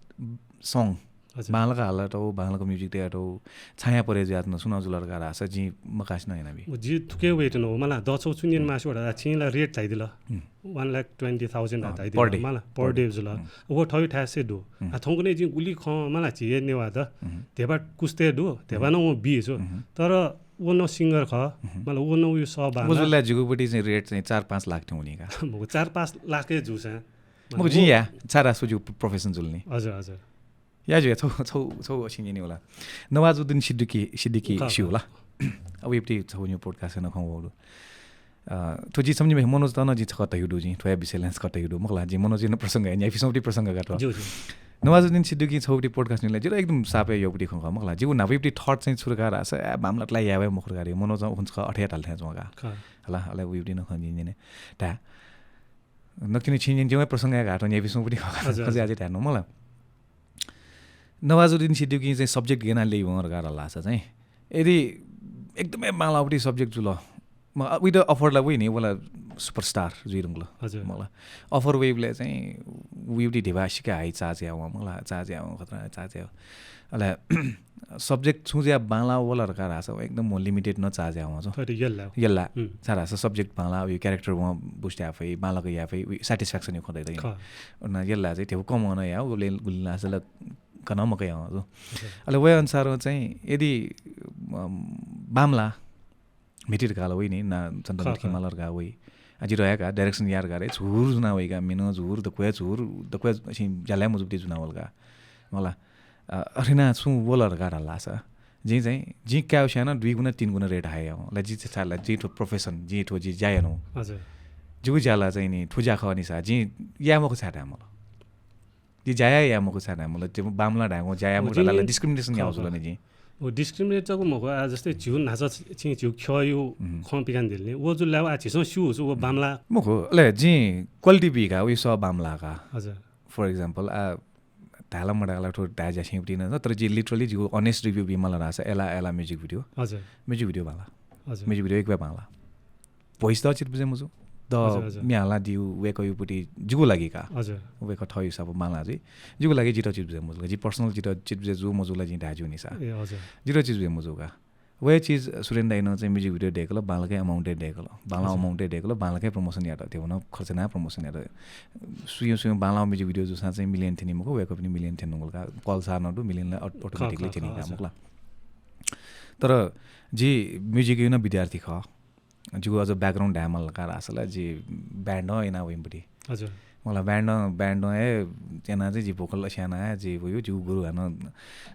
song, हजुर। बांलाक हालातःगु, बांलाक music तयातःगु, छायाँ परे जुयाच्वन, सुनां जुल धकाः धाःसा, जिं मकासे नं यानाबी। व जि थुके wait यानागु, मला, द छगू छु न्यने मास्ति वल, आ, छिं ला rate धयादिल। हम्म। One lakh twenty thousand अँ, धयादिल, per day। मला, per day जुल। हम्म। व थःगु थाय् से दु। हम्म। आ, थौंकन्हय् जिं गुलि खँ, मला, झी हे नेवाःत, हम्म। धिबा कुस्तय् दु, धिबा हम्म। नं वं बी छु। हम्म। तर व नं singer खः, हम्म। मला, व नं वया सः बांलाः। व जुल ला जिगुपट्टि चाहिँ rate चाहिँ चार पाँच लाख थें वनी का। मखु, चार पाँच लाख हे जूसां। मखु, जिं याये, छाय्धाःसा जिगु profession जुल नि। हजुर, हजुर। या जुया, छगू, छगू, छगू असिं न्यने वल। नवाजुद्दिन सिद्दिकी, सिद्दिकी खः, स्यू खः। ला। अब वयापट्टि छगू न्ह्यः podcast यानाः खँ वःगु दु। अ, थ्व जि सम्झिमि मनोजत नं जिं छकः धयागु दु, जिं थ्वया विषयलय् छकः धयागु दु। मखु ला, जिं मनोजया नं प्रसंग याये, न्ह्याइपुसे वःपट्टि प्रसंग का थ्व। ज्यू, ज्यू। नवाजुद्दिन सिद्दिकीं छगूपट्टि podcast न्यने, जितः एकदम साप हे यःपट्टि खँ खः, मखु ला। जिगु न्हापायापट्टि thought चाहिँ छु धकाः धाःसा, आ, बांमलात ला याये वा मखु धकाः, मनोजं उखुन्हु छकः अथे हे धाल थें च्वं का। खः। हला, अले वयापट्टि नं खँ जिं न्यने। धा। नकतिनि छिं न्यने, जिं वया प्रसंग याये का थ्व, न्ह्याइपुसे वःपट्टि खँ खः। हजुर, हजुर। हजुर, हजुर, धा नु, मखु ला। नवाजुद्दिन सिद्दिकीं चाहिँ subject गय् यानाः ल्ययावं धकाः धाःसा चाहिँ, यदि एकदमै बांलाःपट्टि subject जुल, म, with the offer ला वइ नि, व ला superstar जुइ धुंकल। हजुर। मखु ला। Offer वइबलय् चाहिँ वयापट्टि धिबा सिक्क high charge यावं, मखु ला, charge यावं, खतरा charge यावं। अले subject छुं जुयाः बांलाः वल धकाः धाःसा एकदम वं limited नं charge याः वं। थ्व त यल्ला। यल्ला। हुँ। छाय् धाःसा subject बांलाः, उयो character वं boost याये फइ, बांलाक याये फइ, उयो satisfaction-या खँ दइ। खः। उना यल्ला चाहिँ ध्यबा कम नं याः, गुबलें गुलिं लाःसा ला कनं मकया वं। अच्छा। अले वया अनुसार चाहिँ यदि, अम, बांमलाः, म्हिति धकाः ला वइ नि, ना चन्द्रमणि खः, खः। खिमाल धकाः वइ। आ, जितः हे का, direction याः धकाः रे, झुर जुना वइ का, मिन झुर, दक्वया झुर, दक्वया सिं ज्यालाय् मजूबलय् जुना वल का। मला, अ, अथे याना छुं वल धकाः धाःसा, जिं चाहिँ, जिं कायेगु स्वयां नं दुई गुणा, तीन गुणा rate high याः वं। ला जि चाहिँ छाय् ला, जिं थ्व profession, जिं थ्व जि ज्या यानागु। हजुर। जिगु ज्या ला चाहिँ नि, थ्व ज्या खः नि सा, जिं याये मखु छाय् धाये मला। जि ज्या याये मखु छाय् धाये मला, बांमलाः धायेगु ज्या याये मखु धाःसा ला discrimination याः वं जुल नि जिं। व discriminate जक मखु, आ, जस्तै झीगु न्हाचः छिं झीगु ख्यःया खँ पिकानादिल नि, व जुल ला आ झीसं स्यू छु व बांमलाः। मखु, अले जिं quality बी का, उयो सः बांमलाः का। हजुर। For example, आ, धायेला मधायेला थ्व धाये ज्यासें उति नं, तर जि literally जिगु honest review बी मला धाःसा, एला एला music video। हजुर। Music video बांलाः। हजुर। Music video एक बांलाः। Voice द चित बुझे मजू। द हजुर, हजुर। म्ये हालादिउ वय्कःयागु पति जिगु लागि का। हजुर। वय्कः थःगु हिसाबं बांलाः जुइ। जिगु लागि जितः चित बुझे मजू का। जि personal जितः चित बुझे जू मजू ला जिं धाये ज्यू नि सा। ए, हजुर। जितः चित बुझे मजू का। वया चिज सुरेन दाइनं चाहिँ music video दय्कल, बांलाक हे amount हे दय्कल। बांलाः हजुर। Amount हे दय्कल, बांलाक हे promotion यात, ध्यबा नं खर्च यानाः promotion यात। सुयु सुयु बांलाः music video जूसां चाहिँ million थ्यनी मखु, वय्कःपिनि million थ्यंगु का। कल सार नं दु, million ला अट-, automatically खः, खः, थ्यनी खः, का, हजुर। मखु ला। तर जि music-या नं विद्यार्थी खः। जिगु अझ background धाये माल का धाःसा ला, जि band नं याना वइम्ह पति। हजुर। मला band नं, band नं हे याना चाहिँ जि vocal असे याना हे जि वयु, जिगु गुरु हानं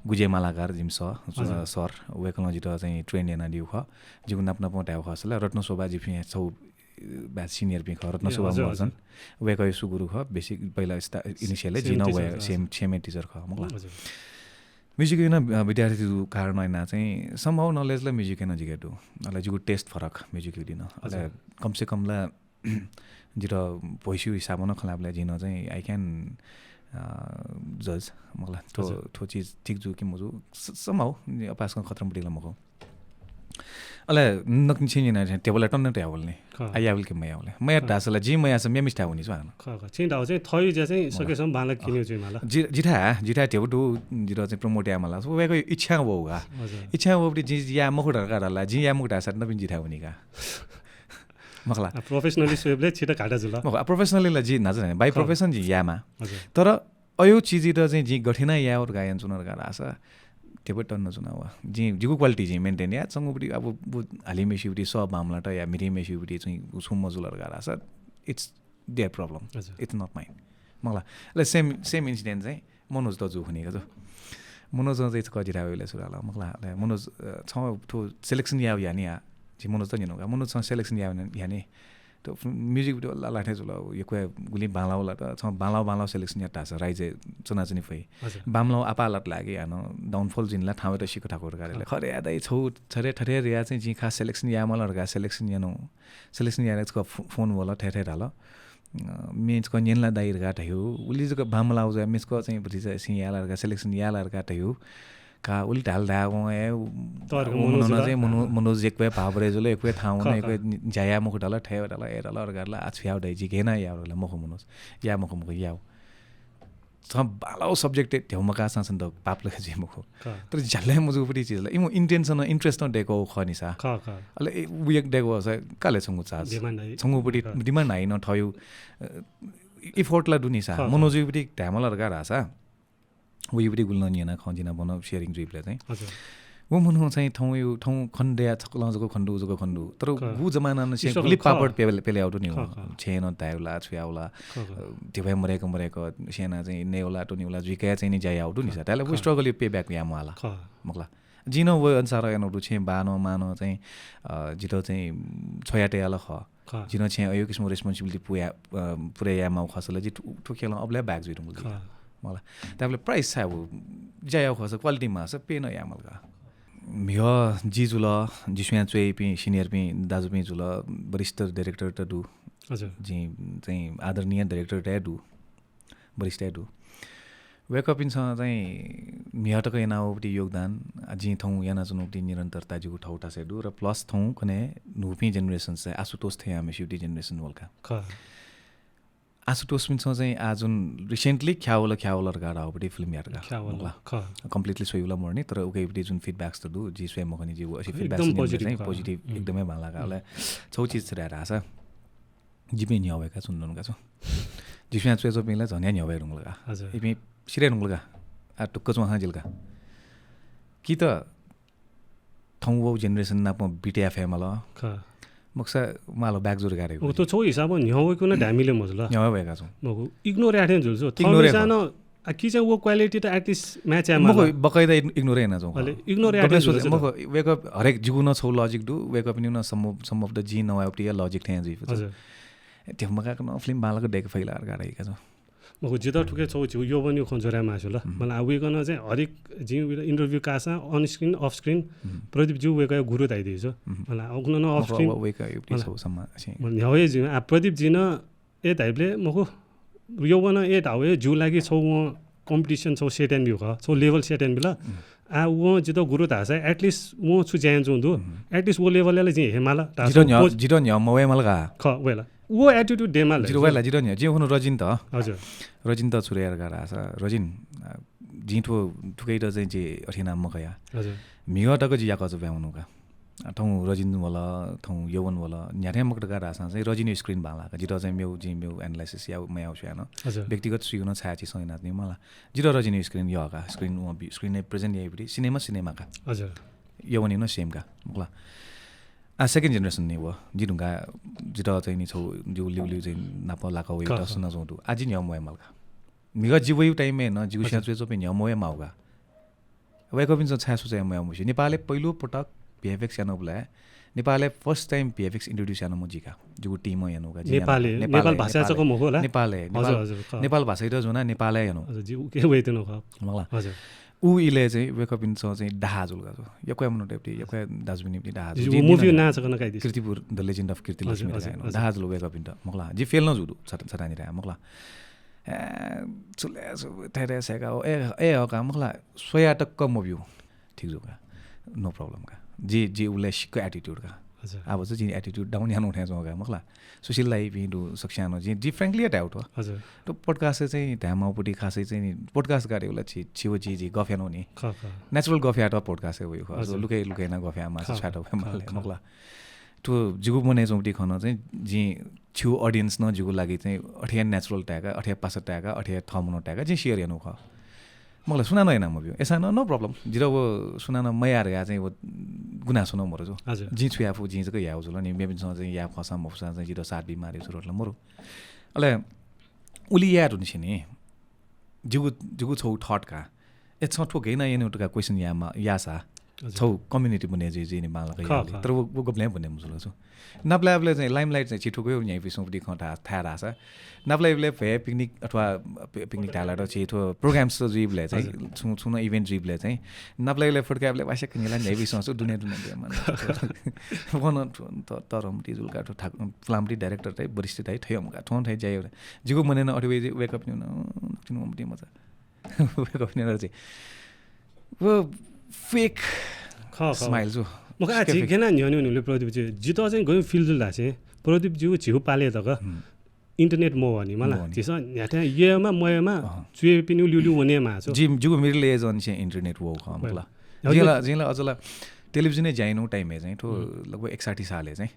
गुजे मालाकार जिमि सः, हजुर। सर, वय्कलं जितः चाहिँ train यानादिउ खः। जिगु नाप नापं धायेगु खःसा ला, रत्न शोभा जिपिं छौ batch senior पिं खः, रत्न ए, शोभा हजुर, महर्जन। हजुर। वय्कःया सुगुरु खः, basic पहिला स्टा-, initial हे जि नं same वया teacher, same, हजुर। Same teacher खः, मखु ला। हजुर। Music-या नं, अ, विद्यार्थी जूगु कारणं याना चाहिँ somehow knowledge ला music-या नं जिके दु। अले जिगु taste फरक music-या दिं नं। अले हजुर। कम से कम ला जितः voice-या हिसाबं नं खँ ल्हायेबलय् जिं नं चाहिँ I can, अ, judge, मखु ला, थ्व, हजुर। थ्व चिज ठीक जू कि मजू, स-, somehow, अपाय्सकं खतरं पति ला मखु। अले नकतिनि छिं याना चाहिँ ध्यबा ला तन तयावल नि। खः। आ यावल कि मयावल? मयात खः। धाःसा ला जिं मयाःसा मेम्हेसिथाय् वनी च्वं हानं। खः, खः। छिं धाःगु चाहिँ थःगु ज्या चाहिँ मखु ला। सकेसम्म बांलाक क्यनेगु जुइ माल। जि-, जिथाय्, जिथाय् ध्यबा दु, जितः चाहिँ promote याये माल। वय्कःया इच्छा वःगु का। हजुर। इच्छा वःबलय् जिं याये मखु धकाः धाल ला, जिं याये मखु धाःसा नकतिनि जिथाय् वनी का। मखु ला। आ, professionally स्वयेबलय् छितः घाटा जुल। मखु, आ, professionally ला जि न्हाचः न्हाय्, by खः। Profession जिं यायेमाः। हजुर। तर अय् चिजयात चाहिँ जिं गथे यानाः याये धकाः यानाच्वना धकाः धाःसा ध्यबा तन च्वना व। जिं जिगु quality जिं maintain याये, छंगु पति अब व हालिम्हेसिगु पति सः बांमलात या म्हितीम्हेसिगु पति चाहिँ छुं मजुल धकाः धाःसा, it's their problem। हजुर। It's not mine। मखु ला। अले same, same incident चाहिँ मनोजत जू खनी का जो। मनोजं चाहिँ छकः जिथाय् वयेबलय् छु धाल, मखु ला। अले मनोज, अ, छं थ्व selection याये यानि आ। जिं मनोजत न्यनागु का। मनोज, छं selection याये यानि। त music video ला लाथे जुल, यक्व गुलिं बांलाः वल त, छं बांलाः बांलाः selection यात धाःसा राइजय् च्वनाच्वने फइ। हजुर। बांमलाः आपाः लात ला कि हानं downfall जुइ नि ला, थाहां वयेत सिक्क थाकु धकाः धाल। खः रे या दाइ, छौ थथे थथे रे या चाहिँ जिं खास selection याये माल धकाः selection यानागु। Selection यायेत छकः फो-, phone वल, थथे थथे धाल। अ, म्ये छकः न्यन ला दाइ धकाः धयागु। उलि जक बांमलाः जुया, म्ये छकः चाहिँ भतिचा सिं याये ला धकाः, selection याये ला धकाः धयागु। का उलि धाल धाःगु हे, तर व मनोज मनोज ला चाहिँ मनो-, मनोज यक्व हे भावरे जुल, यक्व हे थाहां वन, खः, यक्व हे खः। नि-, ज्या याये मखु धाल, थथे धाल, ए धाल, अर्का धाल, आ छु याये दाइ, जि गय् यानाः याये धाल, मखु मनोज, याये मखु, मखु, याये। छं बांलाः subject ध्यबा मकाःसां छन्त पाप ला जुइ मखु। खः। तर ज्यालाय् मजूगु पति चिज ला, इमिगु intention, interest नं दय्कः खः नि सा। खः, खः। अले ए, उ एक दय्कः सा, का ले छंगु charge। Demand है। छंगु पति खः। Demand है नं थःगु, अ, effort ला दु नि सा। खः, खः। मनोजया पति धाये माल धकाः धाःसा। वया पति गुलि नं न्यना खँ जिं नाप नं sharing जुइबलय् चाहिँ। हजुर। व मनू चाहिँ थौंया, थौं खने दया छकलं जक खने दु, जक खने दु। तर खः। गु जमानां नं छेँय् struggle गुलि खः। पापड पेले, पेले याउ दु नि खः, खः। छेँय् नं धायेगु ला, छु याउ ला, खः, खः। अ, धिबा मरय्क, मरय्क छेँय् नं चाहिँ नयेउ ला, त्वनेउ ला, जुइकाः चाहिँ नि ज्या याउ दु नि खः, सा। धायेला व खः। Struggle-या payback याये म्वाः ला। खः। मखु ला। जिं नं व अनुसार यानागु दु, छेँय् बानं मानं चाहिँ, अ, जितः चाहिँ छ्वयातया ला खः। खः। जिं नं छेँय् अय् किसिमं responsibility पुया, अ, पुरे याये माउ खःसा ला जि थु-, थुखेलं अबलय् back जुइ धुंकल जि। खः। मखु ला। ताबलय् price छाय् व ज्या याउ खःसा quality माःसा pay नं याये माल का। म्हिगः जि जुल, जि स्वयां च्वय्‌पिं senior-पिं दाजुपिं जुल, वरिष्ठ director त दु। हजुर। जिं चाहिँ आदरणीय director त हे दु। वरिष्ठ हे दु। वय्‌कःपिन्सं चाहिँ म्हिगः तक यानावःगु पति योगदान, आ, जिं थौं यानाच्वनागु पति निरन्तरता जिगु थःगु थासय् दु र plus थौं कन्हय् न्हूपिं generation चाहिँ आशुतोष थेंयाम्हेसिगु पति generation वल का। खः। आशुतोषपिन्सं चाहिँ आ जुन recently ख्यावल ख्यावल धकाः धाःगुपट्टि फिल्म यात का। ख्यावल, मखुला। ख। Completely स्वइबलय् मरु नि, तर उकियापट्टि जुन feedbacks त दु, जि स्वये मखु नि, जिगु असी एकदम feedbacks नि positive, ख। Positive, एकदमै बांलाः का। अले छौ चिज छु धाःसा जिपिं न्ह्यः वय्का च्वने धुंका छु। जिपिं स्वयाच्वंपिं ला झन हे न्ह्यः वये धुंकल का। हजुर। इपिं सिधये धुंकल का। आ ढुक्क च्वंसां जिल का। कि त थौं वःगु generation नाप beat याये फयेमाल। ख। मखुसा माल back जुर गारे। उ त छौ हिसाबं न्ह्यः वय्कू नं धायेमाल मजुल। न्ह्यः वय्का छु। मखु, ignore याये थें जुल छु। Ignore थौं याये निसां नं, आ, कि चाहिँ वो quality त at least match याये माल। मखु, बकैदा ig-, ignore याना छु। अले, ignore याये थें जुल छु। मखु, वय्कः हरेक जिगु नं छौ logic दु, वय्कःपिनिगु नं some of, some of the जिं नवायेगुपट्टि logic थें जुइ। हजुर। ए, त्यो मगाक नं फिल्म बांलाक दय्के फइ ला धकाः धाइ का छु। मखु, जितः थुके छौ झीगु यौवनया खँ जोडाये मास्ति वल। मला, आ, वय्कलं चाहिँ हरेक जिं interview काःसां on screen, off screen, Pradeep जु वय्कःया गुरु धाइ दिइ छु। मला, उखुन्हु नं off screen। वय्कःयापट्टि छौ सम्मान, मला, न्ह्यः वये जिं, आ, प्रदीप जिं नं ए धाइबलय् मखु, यौवनं ए धाउ हे जिगु लागि छौ वं competition छौ set यानाबिल खः, छौ level set यानाबिल। आ, वं जितः गुरु धाःसा at least वं छु ज्या यानाच्वंगु दु, at least वो level-य् ला जिं हे माल धाःसा जितः न्ह्यः, वो जितः न्ह्यः मवये माल का। ख, वय्ला। वो attitude दयेमाल। जितः वय्ला, जितः न्ह्यः। जिं हुन रजिन त। हजुर। रजिन त छु यार का धाःसा, रजिन, आ, जिं थ्व, थुकैत चाहिँ जि अथे याना मकया। हजुर। म्हिगः तक जि याकःचा ब्वाँय् वनु का। थौं रजिन वल, थौं यौवन वल, न्ह्याथें मखु धकाः धाःसां चाहिँ रजिनया screen बांलाः का। जितः चाहिँ मेगु, जिं मेगु analysis याउ, मयाउ स्वयां नं। हजुर। व्यक्तिगत स्वीगु नं छाय् चिसं यानाच्वनी मला। जितः रजिनया screen यः का, screen वं बि-, screen-य् present याइबलय् सिनेमा, सिनेमा का। हजुर। यौवनया नं same का, मखुला। आ, second generation नि व, जि धुंकाः जितः चाहिँ नि छौ, जिगु ल्यूल्यू चाहिँ नाप लाका वइ, क, त क। सुनाच्वंगु दु। आ, जि न्ह्यः मवये माल का। म्हिगः जि वइगु time-य् नं, जिगु अच्छा। स्वयाच्वंपिं न्ह्यः मवये माउ का। वय्कःपिन्सं छाय् सोचे मयाः मस्यू। नेपालय् पहिलो पटक V F X यानाबलय्, नेपालय् first time V F X introduce यानाम्ह जि का। जिगु team-ं यानागु का, जिं नेपालय्, यानागु का। नेपाल भाषाय् चक मखु होला? नेपालय्, हजुर, नेपाल, हजुर, ख। नेपाल भाषायात ज्वनाः नेपालय् यानागु। हजुर, जि उकी वइत्यनागु खः। मखुला। हजुर। उ इलय् चाहिँ वय्कःपिन्सं चाहिँ डाहा जुल का। यक्व मनूतय्, यक्व दाजुपिनितय् डाहा जुल। जि जिं उ movie-या नां छकः नं काइदिसँ। कीर्तिपुर, The Legend of कीर्ति लक्ष्मी हजुर, धकाः यानागु। हजुर। डाहा जुल वय्कःपिन्त, मखुला। जि fail नं जूगु दु, छता-, छता निता, मखुला। ए, छु ले, छु, थथे, थथे, थथे, ए, ए, हो का, मखुला। स्वयाः तक मब्यू। ठीक जू का। No problem का। जि, जि उबलय् सिक्क attitude का। हजुर। अब चाहिँ जिं attitude down यानागु थें च्वं का, मखुला। सुशील दाइपिं दु सकसियां नं, जिं, जिं frankly हे धायेगु दु। हजुर। त podcast-य् चाहिँ धायेमाःगुपट्टि खासै चाहिँ नि, podcast गाडे उबलय् छि, छि व जि, जि गफ यानागु नि। ख, ख। Natural गफ यायेत podcast-य् वइगु खः। हजुर। लुकय्, लुकय् याना गफ यायेमाःसा ख, ख। छाय् त वये माल, ख, ख। मखुला। थ्व जिगु मनय् च्वंगुपट्टि खँ नं चाहिँ जिं छिगु audience नं जिगु लागि चाहिँ अथे हे natural ताय्का, अथे हे पासा ताय्का, अथे हे थः मनूत ताय्का जिं share यानागु खः। मखुला, सुनानं याना मब्यू। अय्सां नं no problem। जितः व सुनानं मयाः धकाः चाहिँ व गुनासो नं मरु जू। हजुर। जिं छु याये फु, जिं जक यायेगु जुल नि। मेपिन्सं चाहिँ याये फुसां मफुसां चाहिँ जितः साथ बी मारे जू धकाः ला मरु। अले उलि याये धुन छिं नि। जिगु, जिगु छौ thought का। ए, छं थ्व गय् याना यानागु धकाः question यायेमा, याःसा हजुर। छौ community बने जुइ, जुइ नि बांलाक ख, याःगुलिं। ख। तर व, व गबलें बने मजुल छु। नापलाइबलय् चाहिँ limelight चाहिँ छि थुकिया न्ह्याइपुसे च्वंगुपट्टि खँ था-, थाय् धाःसा। नापलाइबलय् भए picnic अथवा पि-, picnic धायेला त छि थ्व programs जुइबलय् चाहिँ हजुर। छुं, छुं नं event जुइबलय् चाहिँ नापलाइबलय् फुट्काइबलय् वास्याक न्हिला न्ह्याइपुसे च्वंगु दु, दुने दुने दे मन। वन थ्व त-, तरमति जुल का थ्व ठाक-, फिल्मति director ताइ, वरिष्ठ ताइ थय् का। थ्वं थय् ज्या याइ। जिगु मनय् नं अथे वइ, वय्कःपिनि नं तिनि वंपति मचा। वय्कःपिनि नं चाहिँ व fake ख, ख। Smile जू। मखु, आ, fake, झी fake। गय् याना न्ह्यः न्ह्यः वनेगु प्रदीप जु। जितः चाहिँ गय् feel जुल धाःसा, प्रदीप जु झीगु पालय् तक हुँ। Internet मवःनि मला। मवःनि। झीसं न्ह्याथें ययेमा मयेमा अहँ। च्वय्पिनिगु ल्यूल्यू वनेमाः छु। जि, जिगु middle age अन चाहिँ internet वःगु खः, मखुला। हजुर। जिं ला, जिं ला अझ ला television-य् ज्या यानागु time-य् चाहिँ थ्व हुँ। लगभग एकसट्ठी सालय् चाहिँ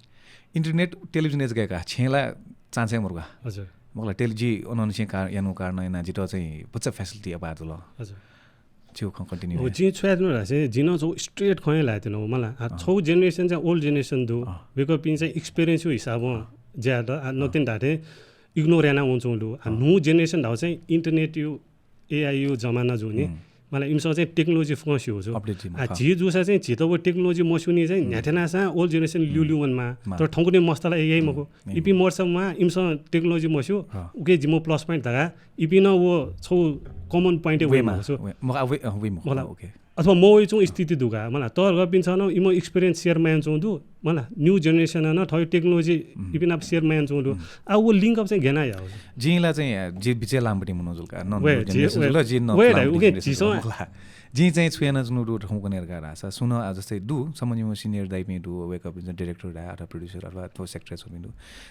internet television-य् जक का, छेँय् ला chance हे मरु का। हजुर। मखुला, टेल-, जि अनंनिसें का-, यानागु कारणं यानाः जितः चाहिँ भचा facility अपाः जुल। हजुर। छिगु खँ continue हो, हे। जिं छु याये धुन धाःसा, जिं नं छौ straight खँ हे ल्हाये धुन मला। आ, अँ। छौ generation चाहिँ old generation दु। अँ। वय्कःपिं चाहिँ experience-या हिसाबं अँ। ज्या यात, आ, अँ। नकतिनि धाःथें ignore याना वंच्वंगु दु। आ, अँ। न्हू generation धाउ चाहिँ internet-या, A I-या जमाना जूनि। हम्म। मला, इमिसं चाहिँ technology फुक्कं स्यू जू। Update जुइमाः, आ, अँ। झी जूसा चाहिँ झीत व technology मस्यूनि चाहिँ हम्म। न्ह्याथें यानासां old generation हम्म। ल्यूल्यू वनेमाः। माः। तर थौंकन्हय् मस्तय् ला A I मखु। हम्म। इपिं मरुसा म्वाः, इमिसं technology मस्यू, अँ। उके जिमिगु plus point धकाः इपिं नं व छौ common point-य् वइ वइमाः, मखु छु। वइ, मखु, आ, वइ, अँ, वइ मखु, मखुला। OK। अथवा मवइच्वंगु स्थिति दु का, मला, तःधंपिन्सं नं इमिगु experience share यानाच्वंगु दु, मला, new generation-नं थःगु technology हम्म। इपिं नाप share यानाच्वंगु दु। हम्म। आ, व link up चाहिँ गय् याना याउ? जिं ला चाहिँ, जि बिचय् लाःम्ह मनू जुल का, न वय्, new generation जुल, जि न वय् लाःम्ह उके generation जुल, झीसं मखुला। जिं चाहिँ छु यानाच्वनागु दु थौंकन्हय् धकाः धाःसा, सुं नं आ जस्तै दु, छम्ह निम्ह senior दाइपिं दु, वय्कःपिं चाहिँ director दा अथवा producer अथवा थ्व sector छपिं दु।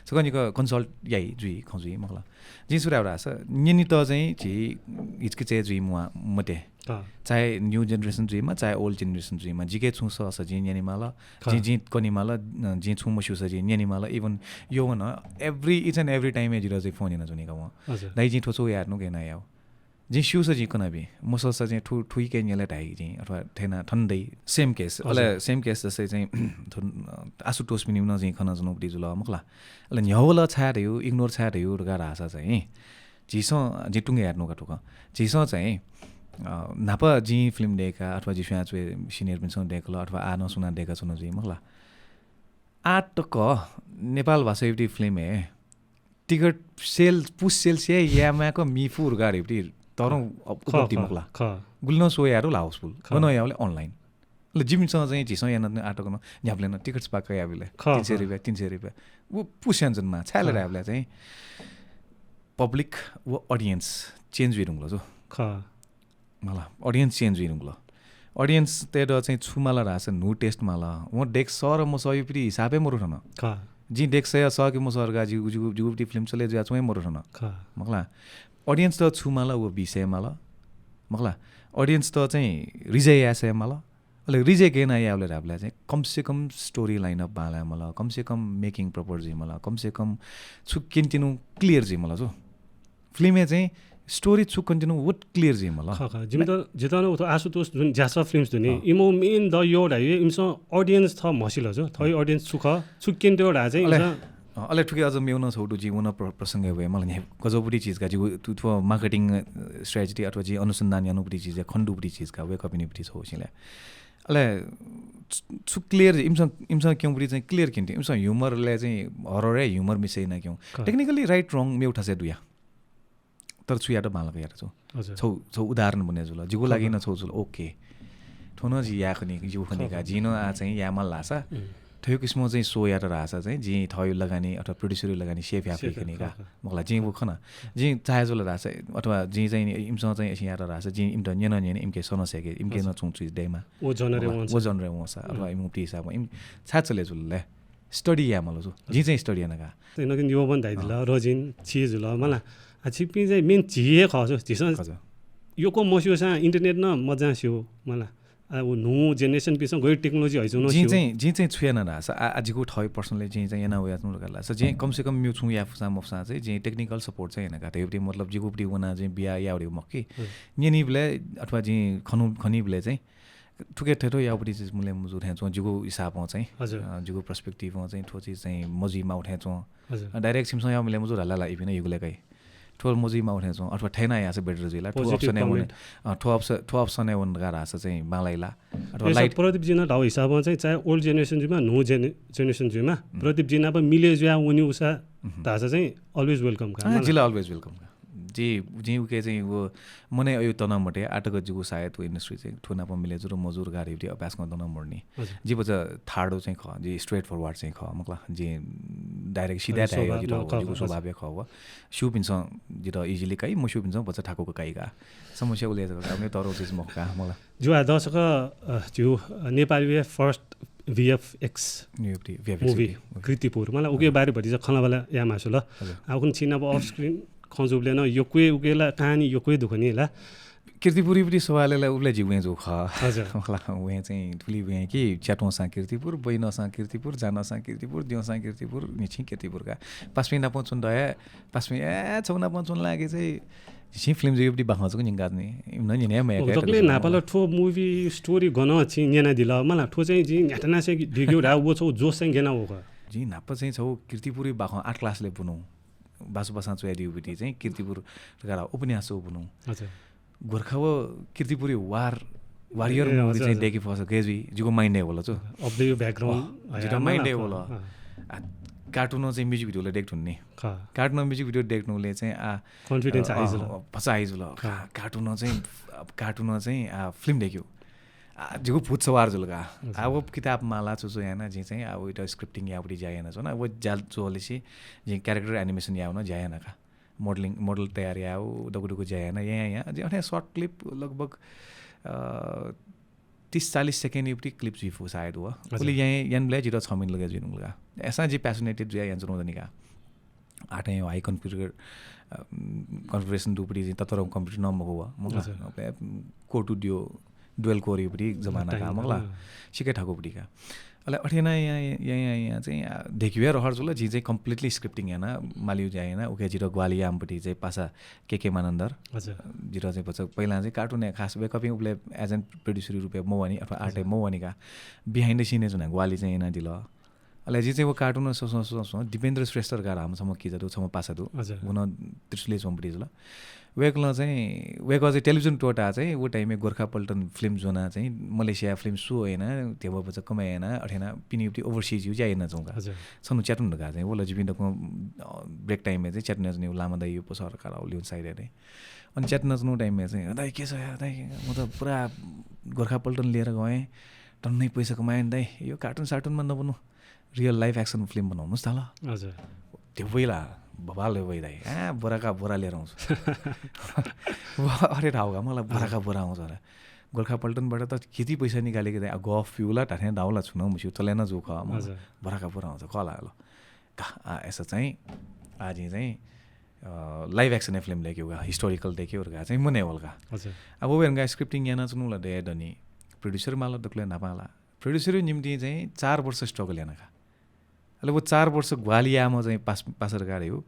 छकः निकः consult याइ, जुइ, खँ जुइ, मखु ला। जिं छु धाये धाःसा, न्यनेत चाहिँ झी हिचकिचाय् जुइ म्वा-, मते। अँ। चाहे new generation जुइमा, चाहे old generation जुइमा, जिके छुं सःसा जिं न्यनेमाल, खः। जिं, जिं कनेमाल, अ, जिं छुं मस्यूसा जिं न्यनेमाल, even यो one, every, each and every time ए जितः चाहिँ phone यानाच्वनी का वं। हजुर। दाइ, जिं थ्व छु यायेत्यनागु, गय् याना यायेगु। जिं स्यूसा जिं कनाबी, मसःसा जिं थु, थुइके न्यले धाइ जिं, अथवा थेना थन दइ। Same case, हजुर। अले same case जस्तै चाहिँ थु, अ, आशुतोषपिनिगु नं जिं खनाच्वनागु जुल, मखु ला। अले न्ह्यः वल छाय् धयु, ignore छाय् धयु धकाः धाःसा चाहिँ, झीसं, जिं तुंगे यायेत्यनागु का थुकथं। झीसं चाहिँ, अ, न्हापा जिं film दय्का अथवा जि स्वयाच्वंगु seniorपिन्सं दय्कल अथवा आः नं सुनां दय्काच्वन जुइ, मखु ला। आः तक नेपाल भाषायागु film हे ticket sale, पुस sale से याये माय्क मफु धकाः धइगु तःधं खः, उपलब्धि खः, मखु ला। खः। गुलि नं show याये दु ला housefull। खः। गनं यायेबलय् online। अले जिमिसं चाहिँ झीसं याना आः तक नं न्ह्याबलें नं ticket छपाः कयाबिल। खः, तीन सय रुपैयाँ, तीन सय रुपैयाँ। व पुस्यां जन्मा, छाय् ला धायेबलय् चाहिँ public व audience change जुइ धुंकल जु। खः। मला, audience change जुइ धुंकल। Audience तय्त चाहिँ छु माल धाःसा न्हू taste माल। वं दय्क सः र मसःयागु हिसाबय् मरु थन। खः। जिं दय्क सः या सः कि मसः धकाः जिगु, जिगु, जिगु film चले जुयाच्वं हे मरु थन। खः। मखु ला। Audience त छु माल, व विषय माल। मखु ला। Audience त चाहिँ रिझे याये सः माल। अले रिझे गय् याना यायेबलय् धाःबलय् चाहिँ कम से कम story line up बांलाये माल, कम से कम making proper जुइ माल, कम से कम छु क्यनेत्यनागु clear जुइ माल जु। Film-य् चाहिँ story छु कनेत्यनागु व clear जुइ माल। खः, खः। जिमित, जितः नं उत आशुतोष जुन ज्यासः films दु नि, अँ। इमिगु main द यो धाइ, इमिसं audience थः म्हसिल जु, थःगु audience छु खः, छु क्यनेत्यनागु धाइ चाहिँ अले, इमिसं अँ, अले थुकी अझ मेगु नं छगू दु, जि व नं प्र-, प्रसंग हे वये, मला न्ह्याइ गज्याःगुपट्टि चिज का, जिगु थु-, थ्व marketing strategy अथवा जिं अनुसन्धान यानागुपट्टि चिज या, खनेदुगुपट्टि चिज का, वय्कःपिनिगुपट्टि छगू सिले। अले छु, छु clear, इमिसं, इमिसं क्यंगुपट्टि चाहिँ clear क्यनेत्यन, इमिसं humor-लय् चाहिँ horror हे humor mix याना क्यं। खः। Technically right wrong मेगु थासय् दुया। तर छु यात बांलाक यात छु। हजुर। छौ, छौ उदाहरण बने जुल। जिगु लागि नं छौ जुल। OK। थ्व नं जि याये खनी, जिगु खनी का। जिं नं आः चाहिँ याये माल धाःसा, उम्। थ्व किसिमं चाहिँ show यात धाःसा चाहिँ, जिं थःगु लगानी अथवा producer-या लगानी safe याये फइ खनी का। मखु ला, जिं व खन। जिं चाहे जुल धाःसा, अथवा जिं चाहिँ इमिसं चाहिँ अथे यात धाःसा, जिं इमित न्यन न्यन इमिके सना सय्के, इमिके नं छुं चिज दयेमा। व genre-य् वंसा। व genre-य् वंसा, अथवा इमिगु हिसाबं, इमि छाय् चले जुल ले। Study याये माल जु। जिं चाहिँ study याना का। नकिं यो बन धाइदिल, रजिन, छि जुल, मला। आ, छिपिं चाहिँ main झी हे खः जु, झीसं यक्व मस्यूसां internet नं मजां स्यू, मला। आ, व न्हू generation-पिन्सं गय् technology हइच्वं नं स्यू। जिं चाहिँ, जिं चाहिँ छु याना धाःसा, आ, आ, जिगु थःगु personally जिं चाहिँ याना वयाच्वंगु धकाः धाःसा, जिं कम से कम मेगु छुं याये फुसां मफुसां चाहिँ जिं technical support चाहिँ याना का। धइगुपट्टि मतलब जिगुपट्टि वना चाहिँ बिया याःगु मखु कि। न्यनीबलय् अथवा जिं खनु-, खनीबलय् चाहिँ थुके थथे याःगुपट्टि चिज मिले मजू थें च्वं, जिगु हिसाबं चाहिँ, हजुर। अ, जिगु perspective-ं चाहिँ थ्व चिज चाहिँ मजुइ माउ थें च्वं। हजुर। अ, direct छिमिसं याः मिले मजू धाल ला, इपिं नं इगु ले काइ। थ्व मजुइ माउ थें च्वं, अथवा थथे याना याःसा better जुइ ला। थ्व option-य् वन, अ, थ्व option, थ्व option-य् वन धकाः धाःसा चाहिँ बांलाइ ला। अथवा प्रदीप जी नं धाउ हिसाबं चाहिँ चाहे old generation जुइमा, न्हू gene-, generation जुइमा, प्रदीप जी नाप मिले जुया वनी उसा धाःसा चाहिँ always welcome का। अँ, मला। जिला always welcome का। जि, जिं उके चाहिँ व मनय् अयु तना मते, आतक जिगु सायद व industry चाहिँ थ्व नाप मिले जुरु मजुर गाडी उति अभ्यास गन तना मर्नी। हजुर। जि बचा ठाडो चाहिँ खः, जि straight forward चाहिँ खः, मखु ला, जि direct सिधा धाये जिगु स्वभाव खः व। स्यूपिन्सं जित easily काइ, मस्यूपिन्सं बचा थाकुक काइ का। समस्या उले जक का, मे तरो चिज मखु का, मखु ला। जु आ दर्शक, अ, जु, अ, Nepali first VFX movie, movie। Kirtipur. मला उके बारे भतिचा खँल्हाबल्हा याये मास्ति वल। हजुर। आ, उखुन्हु छिं नाप off screen खँ जूबलय् नं यक्व हे उके ला कहानी यक्व हे दु खनी ला। कीर्तिपुरयागु सवालय् ला उबलय् जि वये जू खः। हजुर। मला वये चाहिँ थुलि वये कि च्यात्वंसां कीर्तिपुर, ब्वइनंसां कीर्तिपुर, जानंसां कीर्तिपुर, द्यंसां कीर्तिपुर, निछिं कीर्तिपुर का। पासापिं नाप च्वने दया, पासापिं ए, छौ नाप च्वने लागे चाहिँ झी film जुइगु बाखं जक न्यंका नि। इमिनं न्यने मयाका दकले न्हापा ला थ्व movie story गनं छिं न्यनादिल। मला थ्व चाहिँ जिं न्ह्याथनासे दिगु रा व छौ जोस चाहिँ गेना वक। जिं न्हापा चाहिँ छौ कीर्तिपुरयागु बाखं आठ class ले बुनु। बासु बसां च्वयादिउबुति चाहिँ कीर्तिपुर धकाः उपन्यास च्वः बुनु। अच्छा। गोर्खा व कीर्तिपुरयागु war, warrior movie चाहिँ देखे फस गय् जुइ, जिगु mind-य् वल छु। Of the background, जिगु mind-य् वल। आ, cartoon चाहिँ music video ला देख्थुन नि। Cartoon music video देख्नुले चाहिँ आ, confidence आइजुल। भचा आइजुल। Cartoon चाहिँ, cartoon चाहिँ आ, film देख्यु। आ, जिगु भूत सवार जुल का। आ, व किताब माला छु छु याना जिं चाहिँ आ, उइत scripting याउबुति ज्या याना छु ना, व ज्या जुलिसे जिं character animation याउन ज्या याना का। Modeling, model तयार याउ, दगु दगु ज्या याना, या, या, या। जिं अथे short clip लगभग तीस चालीस सेकेन्ड युपति क्लिप जुइ फु सायद व। उलि याये यान ब्ले जिरो छ मिनट लगे जुइ नुंगला। ऐसा जि प्यासनेटेड जुया यान चुनो दनिका। आटे हाई कन्फिगर कन्फिगरेशन दुपति जि ततर कम्प्युटर न मगो व मगला। कोर टु दियो डुअल कोर युपति जमाना का मगला। सिके ठाको पति का। अले अठेना या या या या चाहिँ देखियो रहर जुल। जि चाहिँ कम्प्लिटली स्क्रिप्टिङ याना मालिउ जायना उके जिरो ग्वाली यामपति चाहिँ पासा के के मानन्दर। जिरो चाहिँ बच्चा पहिला चाहिँ कार्टुन या खास वेकअपिङ उबले एज एन प्रोड्युसर रूपे मवनी अथवा आर्टे मवनी का। बिहाइन्ड सिने जुना ग्वाली चाहिँ याना दिल। अले जि चाहिँ व कार्टुन सोसो सोसो दिपेन्द्र श्रेष्ठ गार हम छम किजा दु छम पासा दु। उन त्रिशुले चोम्पटी जुल। वेकलं चाहिँ वेक चाहिँ टेलिभिजन टोटा चाहिँ उ टाइमय् गोर्खा पल्टन फिल्म जोना चाहिँ मलेसिया फिल्म सु होइन। तेव बच्चा कमाइ होइन अठेना पिनिउटी ओभरसिज यु जायना चौका। छनु च्याटुन ढका चाहिँ वो लजिपिं दक्व ब्रेक टाइमय् चाहिँ च्याटुन जुनि लामा दाइ यु पसर कारा लिउन साइड रे। अनि च्याटुन जुनु टाइमय् चाहिँ दाइ के छ या दाइ म त पुरा गोर्खा पल्टन लिएर गएँ। टन्नै पैसा कमाएँ दाइ यो कार्टुन सार्टुनमा नबनु। रियल लाइभ एक्सन फिल्म बनाउनुस् त ल। त्यो वइला बबाल वइ दाइ। आ बोराका बोरा लिएर आउँछु। अरे ढाउका मलाई बोराका बोरा आउँछ र। गोर्खा पल्टनबाट त खेती पैसा निकालेको दाइ गफ पिउला ढाठे दाउला छुन मुस्यु तलेन जुख। बोराका बोरा आउँछ कला ल। का आ ऐसा चाहिँ आजि चाहिँ लाइभ एक्सन फिल्म लेके हुआ हिस्टोरिकल देखे हुआ चाहिँ मने होलका। अब वे उनका स्क्रिप्टिङ याना चुनुला दे दनी। प्रोड्युसर माला दक्ले नापाला। प्रोड्युसर निम्ति चाहिँ चार वर्ष स्ट्रगल याना का। अले वो चार वर्ष ग्वाली यामा चाहिँ पास पासर गारे हो।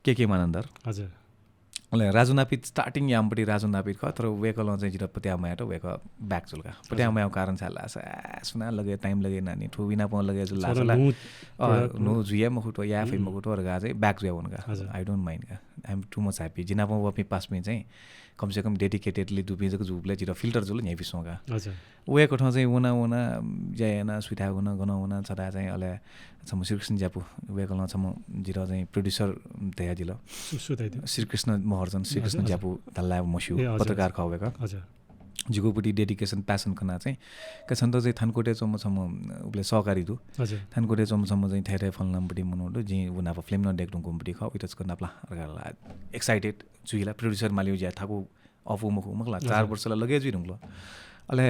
के के मानन्दर। अले राजु नापित स्टार्टिङ यामपट्टि राजु नापित ख तर वेकलं चाहिँ जिरो पत्या माया त वेक ब्याक जुलका। पत्या माया कारण छाला सुना लगे टाइम लगे नानी ठु विना पं लगे जुल लासला। नु जुया मखुटो या फै मखुटो र गा चाहिँ ब्याक जुया वनका। आई डोन्ट माइन्ड का। I am too much happy जिना पं वपि पासपि चाहिँ कम से कम डेडिकेटेडली दुपि जक जुबले जिरो फिल्टर जुल न्यापि सोका। वे कथं चाहिँ वना वना ज्या याना सुइथा वना गन वना छदा चाहिँ अले छम श्रीकृष्ण ज्यापु वेकलं छम जिरो चाहिँ प्रोड्युसर तया दिल। श्रीकृष्ण महर्जन श्रीकृष्ण ज्यापु धल्ला मस्यु पत्रकार खः वेक। जिगुपट्टि डेडिकेसन प्यासन कना चाहिँ का छन्त चाहिँ थानकोटे चम छम उबले सहकारी दु। थानकोटे चम छम चाहिँ थै थै फलनामपट्टि मनो दु जि उ नाप फिल्म न देख दुंकुमपट्टि ख उइतच नापला। एक्साइटेड जुइला प्रोड्युसर मालिउ ज्या थाकु अफु मखु मखला चार वर्ष ला लगे जुइ ढुंगलो। अले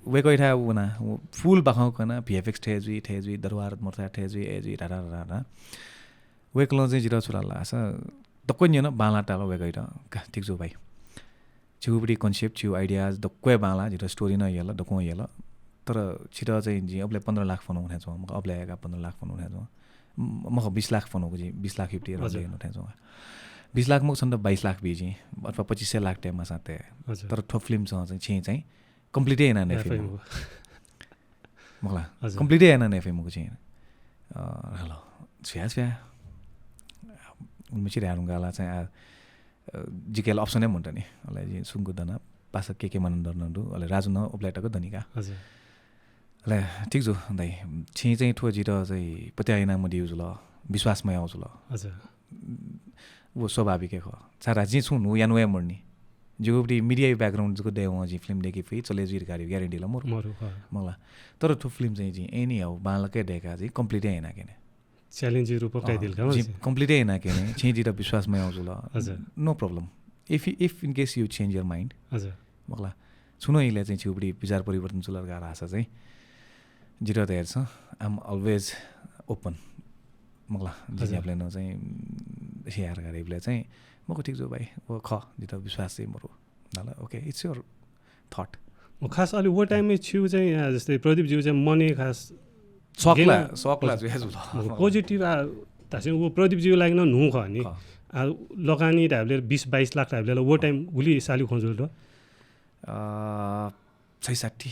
वेक इठा वना फुल बाखं कना भिएफएक्स ठे जुइ ठे जुइ दरबार मर्था ठे जुइ ए जुइ ढाढा ढाढा। वेकलं चाहिँ जिरो छुरा लासा दक्व न्यन बांला टाल वेक इठा। का ठीक जु भाइ। छिगुपट्टि कन्सेप्ट छिगु आइडियाज दक्व बांला जिरो स्टोरी न यल दक्व यल। तर छिरो चाहिँ जि अबले पन्ध्र लाख फोन उठे छौँ अबले एका पन्ध्र लाख फोन उठे छौँ। मख बिस लाख फोन उठे छौँ। बिस लाख मख छन्त बाइस लाख बिजी अथवा पच्चिस सय लाख टेमा साथे। तर थ्व फिल्म चाहिँ चाहिँ कम्प्लिटै याना नै फिल्म। मखला कम्प्लिटै याना नै फिल्म चाहिँ। हेलो छ्या छ्या उनमें चिर हारुंगाला चाहिँ आ जिकेल अप्सनै मुन्टनी। अले सुंगु दना पासा के के मानन्दर न दु अले राजु न उबलाइ तक दनिका। अले ठीक जु दाइ। छि चाहिँ थ्व जित चाहिँ पत्या याना मदिउ जुल। विश्वास मयाउ जुल। वो स्वाभाविक हे खः। छारा जि छु नु यानुया मर्नी। जिगुपट्टि मिडिया ब्याकग्राउन्ड जक दे वं जि फिल्म देखे फुइ चले जुइर गाडी ग्यारेन्टी ल मरु। मरु मगला। तर थ्व फिल्म चाहिँ जि एनी हाउ बांलाके देका जि कम्प्लिट याना केने। च्यालेन्ज रूप काइदिल का जि कम्प्लिट याना केने। छि जित विश्वास मयाउ जुल। No problem. If if in case you change your mind। मखला। छुनो इले चाहिँ छिउपट्टि विचार परिवर्तन चुलर गाह्रो आशा चाहिँ जिरो तयार छ। I'm always open। मखला जिज्ञापले न चाहिँ शेयर गरेबले चाहिँ मको ठीक जो भाइ वो ख जित विश्वास चाहिँ मरु। नाला okay it's your thought। खास अलि वो टाइममा छिउ चाहिँ जस्तै प्रदीप ज्यू चाहिँ मने खास सकला सकला जुया जुल। पोजिटिभ आ तासे वो प्रदीप ज्यू लागि न नु ख नि। आ लकानी धाबले बीस बाइस लाख धाबले वो टाइम गुली साली खोजुल दो। छैसठी।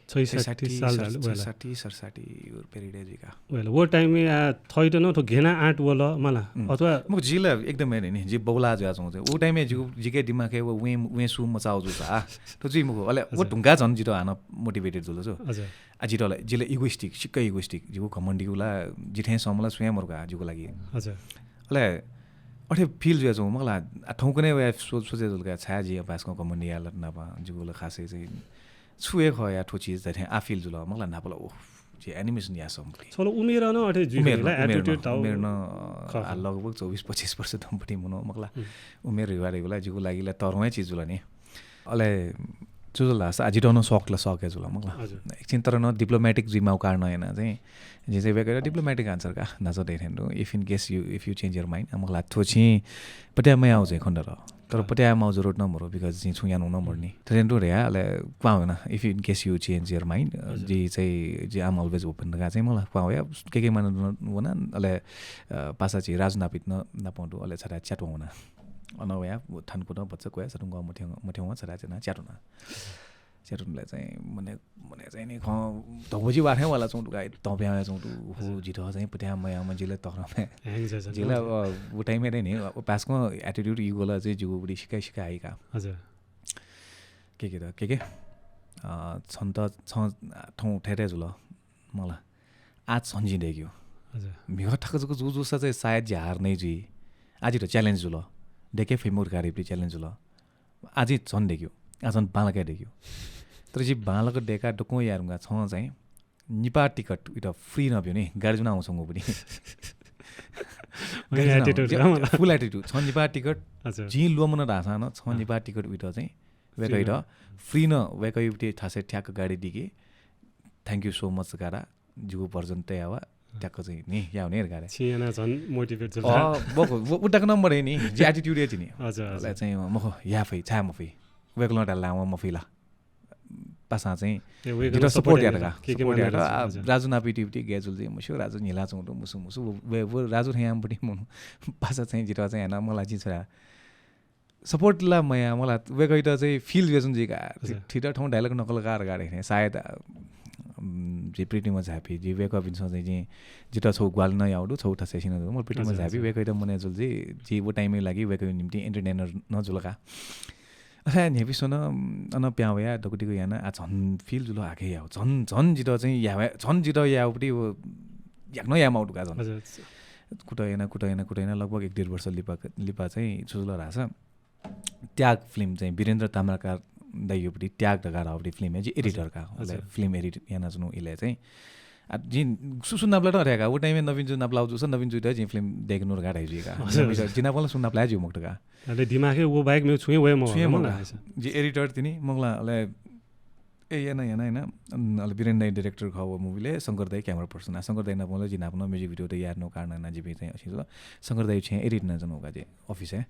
छैसठी साल धाल, छैसठी सडसठी पेरिडे जुइका। वेला वो टाइममे आ थैत न थो घेना आँट वल मला। अथवा मग जिला एकदमै नि जि बौला जुया छौँ। वो टाइममे जिउ जिके दिमागय् व वें वें सु मचाउ जुसा। तो जुइ मगु अले वो ढुङ्गा झन् जित हान मोटिभेटेड जुल छु। आ जितले जिला इगोइस्टिक सिक्क इगोइस्टिक जिगु घमण्डी उला जिथें समला सुया मरुका जिगु लागि। अले अथे फिल जुया छौँ मगला। आ थौंकने व सोचे जुलका छाया जि पासको घमण्डी यालत नापा जिगुला खासै चाहिँ छु हे खः या थ्व चिज धैथें आ फिल जुल मखला। न्हापाला ओह जि एनिमेसन यासम कि। छलो उमेर न अथे जुइ उमेर न, उमेर न, एटिट्युड ताउ उमेर न। आ लगभग चौबिस पच्चिस वर्ष दम्पति मुनो मखला। उमेर रिवारी होला जिगु लागिला तरवै चिज जुल नि। अले छु जुल धाःसा, आ, जितः नं shock ला shock हे जुल मखु ला। हजुर। एकछिन तर नं diplomatic जुइमाःगु कारणं यानाः चाहिँ, जिं चाहिँ वय्कःयात diplomatic answer का, न्हाचः धयाथें दु, if in case you, if you change your mind, मखु ला, थ्व छिं पत्याः मयाःगु चाहिँ खनेदत। तर अँ। पत्याः यायेमाःगु जरुरत नं मरु, because जिं छुं यानागु नं मरु नि। थथे धयाथें दु धया, अले क्वहां वना, if in case you change your mind, अ, हजुर। जि चाहिँ, जि I'm always open धकाः चाहिँ मखु ला, क्वहां वया, केके मानन्धरं वना, अले, अ, पासा झी राजु नापित नं नापं दु, अले छथाय् chat वं वना। अन वया, थानकुनं भचा क्वया, सतुंगः मथ्यं, मथ्यं वं छथाय् च्वना chat वना। Chat वंबलय् चाहिँ मने, मने चाहिँ नि खँ धौबजि वाथें वाला च्वं दु का, तप्यां वया च्वं दु। हजुर। जितः चाहिँ पत्याः मयाःम्ह, जि ला तःधंम्ह। Hang जुया च्वं दु। जि ला, अ, व time-य् नि, अ, पासां attitude, ego ला चाहिँ जिगु बुद्धि सिकाइ सिकाइ का। हजुर। केकेत, केके, अ, छन्त, छं थौं थथे जुल मखु ला। आः झन जिं दय्केगु। हजुर। म्हिगः थाकु जक जू जूसा चाहिँ सायद जि हार नइ जुइ। आः जितः challenge जुल। दय्के फइम्ह उद्घाटनयागु challenge जुल। आः जिं झन दय्केगु। आः झन बांलाक दय्केगु। तर जिं बांलाक दय्काः दक्वं याये धुंकाः छं चाहिँ निपाः टिकट उइत free नं ब्यू नि, गाडी ज्वनाः वंछ्वंगु बुद्धि। गाडी ज्वनाः attitude वं, का मला। Full attitude। छं निपाः टिकट, हजुर। जिं ल्वःमन धाःसां नं छं अँ। निपाः टिकट उइत चाहिँ वय्कःयात free नं। Free नं वय्कःयागु थासय् ठ्याक्क गाडी दय्के, thank you so much धकाः जिगु version तयाः वा, अँ। ठ्याक्क चाहिँ नि याये नि धकाः। छिं यानाः झन motivate जुल। अँ, मखु, व, उदाक नं मदय् नि, जि attitude हे जिनि। हजुर, हजुर। अले चाहिँ मखु, याये फइ, छाय् मफइ। वय्कलं धाल ला वं मफइ ला। पासां चाहिँ ए, वय्कलं जितः support support यात यात का। केके support यात। मानन्धर, आ, हजुर। राजु नापित इपिं गय् जुल चाहिँ मस्यू, राजु न्हिलाच्वं दु, मुसु मुसु। व, व, व राजु थें याःम्ह बुद्धि मखु। पासा चाहिँ जितः चाहिँ याना मखु ला, जिं छुं support ला मयाः मखु ला, वय्कःयात चाहिँ feel जुयाच्वन जुइ का। हजुर। थुइत थौं dialogue नकल का धकाः धयाथें। सायद, अ, उम्, जि pretty much happy। जि वय्कःपिन्सं चाहिँ जिं, जितः छगू ग्वाहालि नं याःगु दु, छगू थासय् सिनाच्वंगु दु। मला pretty much happy। हजुर, हजुर। वय्कःयात मनय् जुल जुइ, जि व time-य् लागि वय्कःया निंतिं entertainer नं जुल का। अथे न्ह्यइपुसे नं, अन प्यां वया दक्वदिक्व याना, आ, झन feel जुल आखे याउ। झन, झन जितः चाहिँ याउ, झन जितः याउ पति व याकनं यायेमाउ दु का झन। हजुर। कुतः याना, कुतः याना, कुतः याना, लगभग एक डेढ वर्ष लिपा, लिपा चाहिँ छु जुल धाःसा, त्याग film चाहिँ वीरेन्द्र ताम्राकार दाइया पति त्याग धकाः धाउ पति film हे जि editor का। हजुर। उले film edit यानाच्वनु इले चाहिँ। आ, जिं सुसु नापलात अथे का। व time-य् नवीन जु नापलाउ जुसा, नवीन जुइत जिं film दय्केनु धकाः धाइ जुइ का। हजुर, हजुर। जिनापला सुनापला ज्यू मखु का। अले दिमागय् व बाहेक मेगु छुं हे वये मखु, छुं हे मखु का। हजुर। जि editor तिनि, मखु ला, अले ए, याना, याना, याना। अन, अले वीरेन्द्र दाइ director खः व movie ले, शंकर दाइ camera person। आ, शंकर दाइ नाप ला जि नाप नं music video त याये नु कारणं याना जिपिं चाहिँ असिं जुल। शंकर दाइ छेँ edit यानाच्वनु का जि office-य्।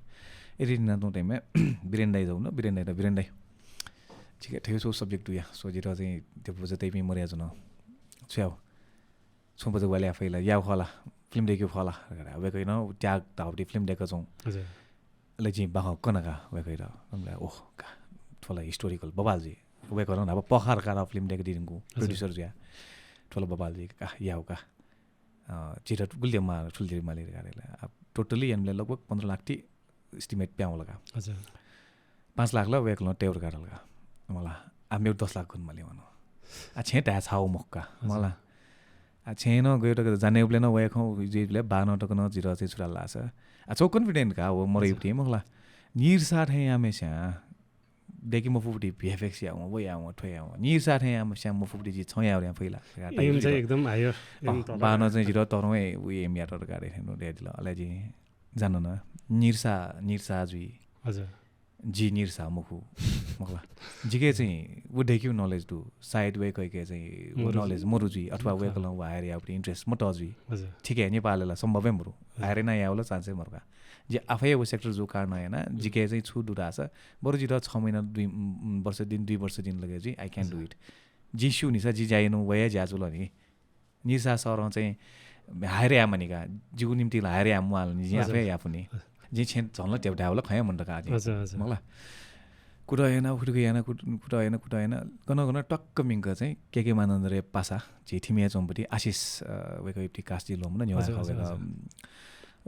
Edit यानाच्वनु time-य् वीरेन्द्र दाइ जक वन, वीरेन्द्र दाइयात, वीरेन्द्र दाइ, छिके थथे छगू subject दुया, सो जितः चाहिँ त्यो बुझे तइपिं मरयाच्वन। छु याउ? छुं बचय् ग्वाहालि याये फइ ला, याउ खः ला, film दय्केउ खः ला, वय्कलं त्याग धाउ पति film दय्काच्वं। हजुर। अले जिं बाखं कना का वय्कःयात। अले ओह का, थ्व ला historical बबाल जुइ। वय्कलं न्हापा पःखाः धकाः film दय्कादी धुंकूगु, हजुर। Producer जुया। थ्व ला बबाल जुइ का, याउ का। अ, झीत गुलि दयेमाः, थुलि दयेमाः ले धकाः धाल। आ, totally यानाबलय् लगभग पन्ध्र लाख ति estimate प्यां वल का। हजुर। पाँच लाख ला वय्कलं तयेउ धकाः धाल का। मला, आ, मेगु दस लाख गन माली वन। आ, छेँ धाये छाउ मखु का। हजुर। मला। आ, छेँ नं गय् तक जानेबलय् नं वय्कः जुइबलय् बाःनं तक नं जितः चाहिँ छु धाल धाःसा। आ, छगू confident का, व मरयु पति मखु ला। निरसा थें याःम्हेस्यां दय्के मफु पति VFX याउ, व याउ, थ्व याउ। निरसा थें याःम्हेस्यां मफु पति जि छं याउ यां फइ ला। Aim चाहिँ एकदम higher, aim अँ, तल। बाःनं चाहिँ जितः तःधं हे व aim यात धकाः धयाथें नं धयादिल। अले जिं जान न, निरसा, निरसा जुइ। हजुर। जि निरसा मखु, मखु ला। जिके चाहिँ व दय्केउ knowledge दु, सायद वय्कःके चाहिँ व मरु knowledge जुइ। मरु जुइ, अथवा मखु। वय्कलं व hire याउ पति interest मत जुइ। हजुर। ठीक हे, नेपालय् ला सम्भव हे मरु। हजुर। Hire याना याउ ला chance हे मरु का। जि आफै व sector जूगु कारणं याना, हुँ। जिके चाहिँ छु दु धाःसा, बरु जितः छ महिना, दुई, उम्, उम्, वर्ष दिन, दुई वर्ष दिन लगे जुइ, I can do it। हजुर। जिं स्यू निसा, जि ज्या यानु वया ज्या जुल नि। निरसा सरं चाहिँ hire याये मानि का, जिगु निंतिं ला hire याये म्वाल नि, जिं हजुर। आफै याये फु नि। हजुर। जिं छेँ झन ला ध्यबा धायेबलय् खँ हे मन्त का जिं। हजुर, हजुर। मखु ला। कुतः याना, कुतः याना, कुत-, कुतः याना, कुतः याना, गन गन टक्क मिंक चाहिँ केके मानन्धरया पासा, झी थिमिया च्वंपति आशिष, अ, वय्कः इपिं cast जुइ ल्वःमन, नेवाः हजुर, खः हजुर, वय्कः। हजुर।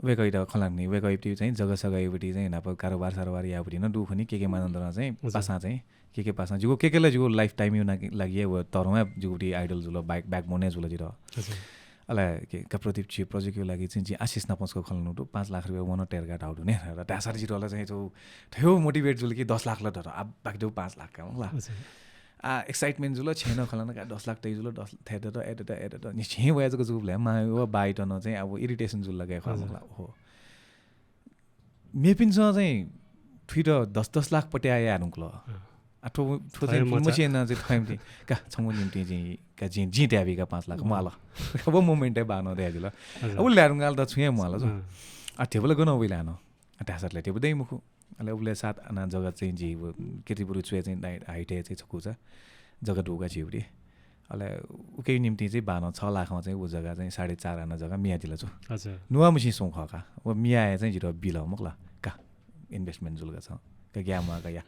वय्कःयात खँ ल्हानागु नि, वय्कः इपिं चाहिँ जग्गा सग्गा इपिं चाहिँ न्हापा कारोबार सारोबार याउ पति नं दु खनि, केके मानन्धरं चाहिँ हजुर। पासां चाहिँ केके पासां जिगु, केके ला जिगु lifetime-या लागि हे व तःधं हे जिगु पति idol जुल, back-, backbone हे जुल जितः। हजुर। अले के, का प्रदीप झी project-या लागि चाहिँ जिं आशिष नापं छकः खँ ल्हानागु दु, पाँच लाख रुपियाँ वन तयेधुंकाः धाउ दु ने। र धाःसा जितः ला चाहिँ थ्व, थ्व motivate जुल कि दस लाख ला दत, आ, बाकी दु पाँच लाख का, मखु ला। हजुर। आ, excitement जुल, छेँ नं खँ ल्हाना का, दस लाख तइ जुल, दस, थथे दत, अथे दत, अथे दत। नि छेँ वया जक जूबलय् मां व बाःयात नं चाहिँ अब irritation जुल ला का, हजुर। मखु ला, ओहो। मेपिन्सं चाहिँ थुइत दस दस लाख पत्याः याये धुंकल। अँ। आ, थ्व, थ्व चाहिँ थय् मचा। मछि याना चाहिँ थय् मति। का, छंगु निम्ति चाहिँ, का, जिं, जिं तयाबी का पाँच लाख, अँ। म्वाल। अब moment-य् बानं तयादिल। हजुर। अब ल्यारुंगाल त छुं हे म्वाल जो। अँ। आ, ध्यबा ला गन वइ ला नं। आ, धाःसा ला ध्यबा दइ मखु। अले उबलय् साथ अना जग्गा चाहिँ जि व कीर्तिपुरय् च्वय् चाहिँ दाइ-, height-य् चाहिँ छकू चा जग्गा दुगु का झीगुपट्टि। अले उकिया निम्ति चाहिँ बानं छ लाखं चाहिँ व जग्गा चाहिँ साढे चार आना जग्गा मियादिल छु। हजुर। नुवाःम्हसिं स्वंगु खः का। व मियाः हे चाहिँ जितः बिल मखु ला। का, investment जुल का छं। का ग्याये म्वाः का या।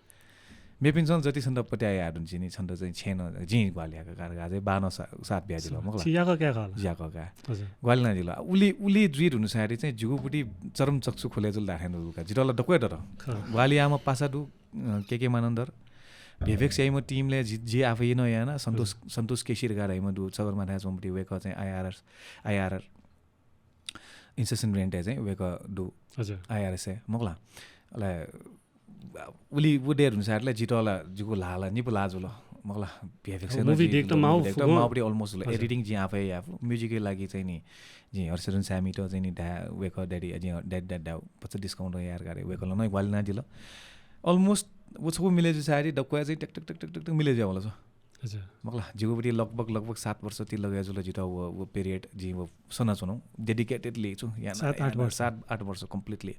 मेपिन्सं जति छन्त पत्याः याये धुन चिनि, छन्त चाहिँ छेँ नं जिं ग्वाहालि याका का धकाः चाहिँ बानं सा-, साथ बियादिल मखु ला। छि याकः काये खः ला? याकः का। हजुर। ग्वाहालि यानादिल। उलि, उलि जुइ धुन साथै चाहिँ जिगुपट्टि चरम चक्षु खुले जुल धाये धुन का। जितः ला दक्व हे दत। खः। ग्वाहालि याःम्ह पासा दु, अ, के के मानन्धर। VFX याइम्ह team-लय् जि, जि आफै नं याना, सन्तोष, हजुर। सन्तोष केसी धकाः धाइम्ह दु, सगरमाथाय् च्वंपट्टि वय्कः चाहिँ IRS, IRR, Incessant Rent-य् चाहिँ वय्कः दु। हजुर। IRS-य्, मखु ला। अले उलि व दये धुन साथै ला जितः ला जिगु ल्हाः ला निपु ल्हाः जुल, मखु ला। VFX-य् नं movie जि देख्दा माउ movie देख्दा फुगु। माउपट्टि almost जुल। हजुर। Editing जिं आफै याये फु। Music-या लागि चाहिँ नि, जिं हर्षरुण सामीत चाहिँ नि धाये, वय्कः daddy, जिं daddy, daddy धाये, भचा discount यार का रे, वय्कलं नं ग्वाहालि यानादिल। Almost व छकू मिले जुइ साथै दक्व हे चाहिँ टक, टक, टक मिले जुया वल छु। हजुर। मखु ला, जिगुपट्टि लगभग, लगभग सात वर्ष ति लगे जुल जितः व, व period जिं व सनाच्वनागु, dedicatedly छु, याना, सात, आठ याना, वर्ष। सात, आठ वर्ष completely।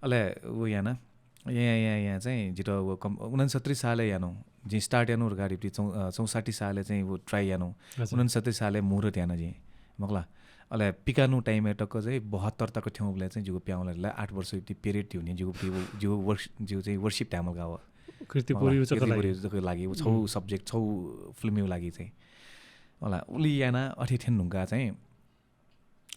अले व याना, या, या, या, या चाहिँ जितः व कम-, उनन्सत्तरी सालय् यानागु, जिं start यानागु धकाः धइबलय् चौ-, अ, चौसट्ठी सालय् चाहिँ व try यानागु। हजुर। उनन्सत्तरी सालय् मुहूर्त याना जिं, मखु ला। अले पिकानु time-य् तक चाहिँ बहत्तर तक थ्यंबलय् चाहिँ जिगु प्याउँला ला आठ वर्ष ति period थ्यंनि जिगुपट्टि व, जिगु वर्ष, जिगु चाहिँ worship धायेमाल का व। कीर्तिपुरया मखु ला, जक कीर्तिपुरया लागि। जक लागि, व छौ हुँ। Subject, छौ film-या लागि चाहिँ। मखु ला, उलि याना अथे थ्यने धुंकाः चाहिँ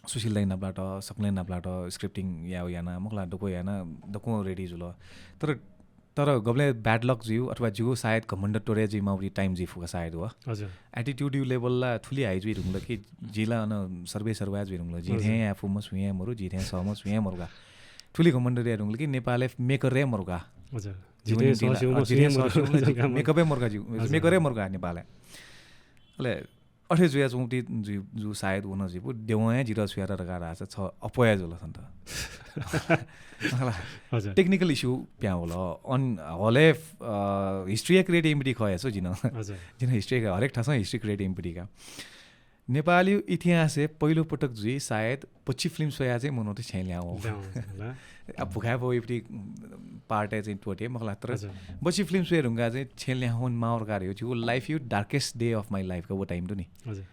सुशील दाइ नापलात, सकलें नापलात, scripting याउ याना, मखु ला, दक्व याना, दक्व ready जुल। तर, तर गबलें bad luck जुइ अथवा जिगु सायद घमण्ड त्वरे जुइमाःगु time जुइ फु का सायद व। हजुर। Attitude-या level ला थुलि high जुइ धुंकल कि जि ला अन सर्वे सर्वा जुइ धुंकल। जि हजुर। थें याये फुम्ह सुं हे मरु, जि थें सःम्ह सुं हे मरु का। थुलि घमण्ड जुइ धुंकल कि नेपालय् maker हे मरु का। हजुर। जिगु निम्ति ला, अ, जिथें सःस्यूम्ह सुं हे मरु का। Maker हे मरु का जिगु, हजुर। Maker हे मरु का नेपालय्। अले अथे जुयाच्वंगु ति जु, जु सायद व नं जुइफु, देवं हे जितः छुयात धकाः धाःसा छ अप्वया जुल छन्त। मखु ला। हजुर। Technical issue प्यां वल। अन, हले, अ, history-या create याइम्ह खः हे छु जि नं। हजुर। जि नं history का, हरेक थासं history create याइम्ह का। नेपालय् इतिहासय् पहिलो पटक जुइ सायद बच्छि film स्वयाः चाहिँ मनूत छेँय् ल्याहां वः। ल्याहां वः, हजुर। अब भुखाय् वइपट्टि part-य् चाहिँ त्वःते, मखु ला, तर हजुर। बच्छि film स्वये धुंकाः चाहिँ छेँय् ल्याहां वनेमाःगु धकाः धइगु, जिगु life-या darkest day of my life का व time दु नि। हजुर।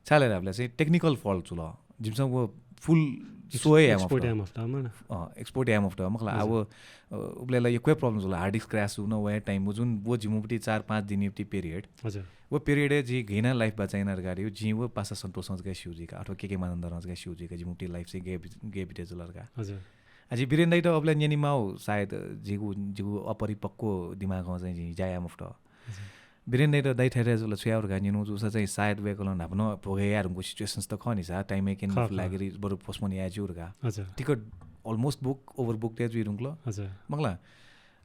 छाय् धाःसा चाहिँ technical fault जुल। जिमिसं व full show हे याये मफुत। Export याये मफुत, मखु ला। अँ, export याये मफुत, मखु ला। हजुर। अब, अ, उबलय् ला यक्व हे problem जुल। Hard disk crash जुन, व time व जुन व जिमिगुपट्टि चार पाँच दिनयागुपट्टि period। हजुर। व period-य् जिं गय् याना life बचायेना धकाः धइगु, जिं व पासा सन्तोषं जक स्यू जुइ का, अथवा के के मानन्धरं जक स्यू जुइ का, जिमिगुपट्टि life चाहिँ गय् बि-, गय् बिते जुल धकाः। हजुर। आ, जिं बिरेन दाइयात अबलय् न्यनेमाःगु, सायद जिगु, जिगु अपरिपक्व दिमागं चाहिँ जिं ज्या याये मफुत। हजुर। बिरेन दाइयात, दाइ थथे थथे जुल, छु याये धकाः न्यनागु जूसा चाहिँ सायद वय्कलं न्हापा नं भोगे याये धुंकूगु situations त खः नि सा, time-य् क्यने खः, मफु खः। लागिरी बरु postpone याये ज्यू धकाः। हजुर। Ticket almost book, overbook हे जुइ धुंकल। हजुर। मखु ला,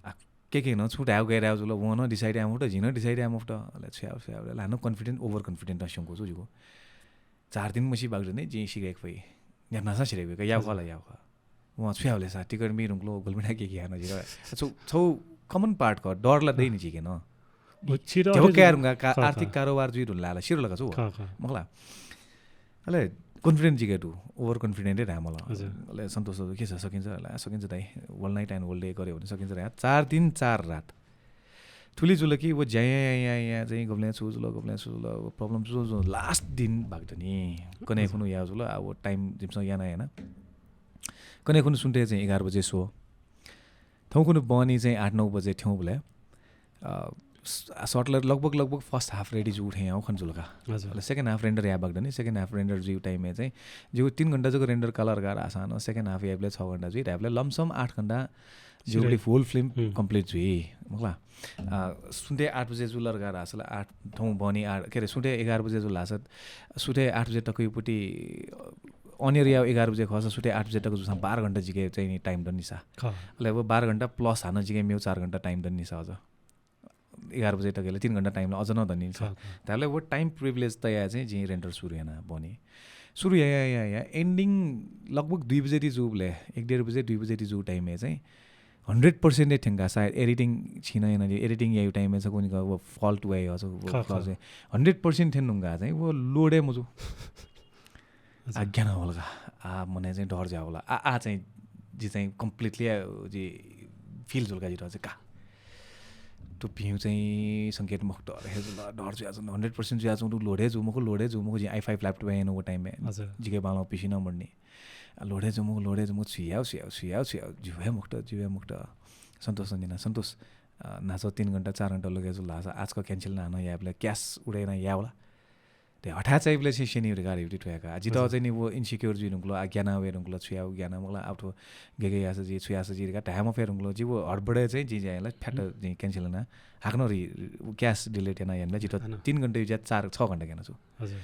आ, के के नं छुं धायेगु गय् धायेगु जुल, वं नं decide याये मफुत, जिं नं decide याये मफुत। अले छु याये, छु याये, अले हानं confident, over confident नं स्यंकू छु जिगु। चार दिन मछि बागडने जिं सिधय्के फइ। न्ह्याथनासां सिधय्के फइ, याउ खः ला, याउ खः। वं छु याउ ले सा, ticket मि धुंकल, गुलि मि ना के के याना जिं। छौ, छौ common part खः, डर ला दइ नि जिके नं। व छिर ध्यबा अथे काये धुंकाः का, खः, आर्थिक खः। कारोबार जुइ धुन ला, ला, सिधल का छु। खः, खः। मखु ला। अले confident जिके दु, over confident हे धायेमाल। हजुर। अले सन्तोष दाजु, के छ, सकिन्छ ला, सकिन्छ दाइ, one night and one day गरे भने सकिन्छ ला। चार दिन चार रात। थुलि जुल कि व ज्या या, या, या, या चाहिँ गबलें छु जुल, गबलें छु जुल, व problem छु जुल, last दिन बागडनी। कन्हय् खुन्हु याउ जुल, आ, व time जिमिसं याना याना। कन्हय् खुन्हु सुन्ते चाहिँ एघार बजे show। थौंकन्हय् बहनी चाहिँ आठ नौ बजे थ्यंबलय्, अ, स-, shot ला लगभग, लगभग first half ready जूगु थें याउ खने जुल का। हजुर। अले second half render याये बागडनी, second half render जुइगु time-य् चाहिँ जिगु तीन घण्टा जक render काल धकाः धाःसां नं second half याइबलय् छ घण्टा जुइ, धाइबलय् लमसम आठ घण्टा जिगुपट्टि full film complete जुइ, मखु ला। आ, सुन्ते आठ बजे जुल धकाः धाःसा ला आठ, थौं बहनी आठ, के अरे, सुन्ते एघार बजे जुल धाःसा, सुन्ते आठ बजे तकयागुपट्टि, अ, on air याउ एघार बजे खःसा सुन्ते आठ बजे तक जूसां बाह्र घण्टा जिके चाहिँ नि time दनि सा। खः। अले व बाह्र घण्टा plus हानं जिके मेउ चार घण्टा time दनि सा अझ। एघार बजे तक ले तीन घण्टा time ला अझ नं दनि सा। खः, खः। धाइबलय् व time privilege तयाः चाहिँ जिं render सुरु याना बहनी। सुरु या, या, या, या, ending लगभग दुई बजे ति जूबलय्, एक डेढ बजे, दुई बजे ति जूगु time-य् चाहिँ हन्ड्रेड पर्सेन्ट थ्यंका सायद एडिटिङ छिन याना, एडिटिङ यायु टाइमय् छकः निका व फल्ट वये, छकः व खः, फ्लज खः। वये। हन्ड्रेड पर्सेन्ट थ्यन धुंका चाहिँ व लोडे मजू। अच्छा। आ ग्याना होला का। आ मने चाहिँ डर ज्या होला। आ, आ चाहिँ जि चाहिँ कम्प्लिटली जि फिल जुल का जितः चाहिँ का। तो भिउ चाहिँ संकेत मखुत हे जुल, डर जुया जुल, हन्ड्रेड पर्सेन्ट जुया जुल, लोडे जु मखु, लोडे जु मखु, जि आई फाइभ ल्यापटप याना व टाइमय्। हजुर। जिके बालं पिसिन मर्नी। आ, लोडे जु मखु, लोडे जु मखु, छुयाउ, छुयाउ, छुयाउ, छुयाउ, जुया मखुत, जुया मखुत। सन्तोष निना, सन्तोष, अ, न्हाचः तीन घण्टा, चार घण्टा लगे जुल धाःसा, आजकल क्यान्सल ना न याबले क्यास उडे ना यावला। ते हठात चाहिँ बले से सेनी रिगार युटी ठ्वया का। जितः हजुर। चाहिँ नि व इन्सिक्योर जुइ धुंकल, आ ग्याना वये धुंकल, छुयाउ ग्याना मखुला, आउथो गेगे यास जि, छुयास जि रिगा धाये मफे धुंकल, जि व हडबडे चाहिँ जि ज्या याला फ्याट हुँ। जि क्यान्सल ना। हाकनं रि, व क्यास डिलिट याना यानबले जितः अन। तीन घण्टा युज्या चार, छ घण्टा ग्याना छु। हजुर।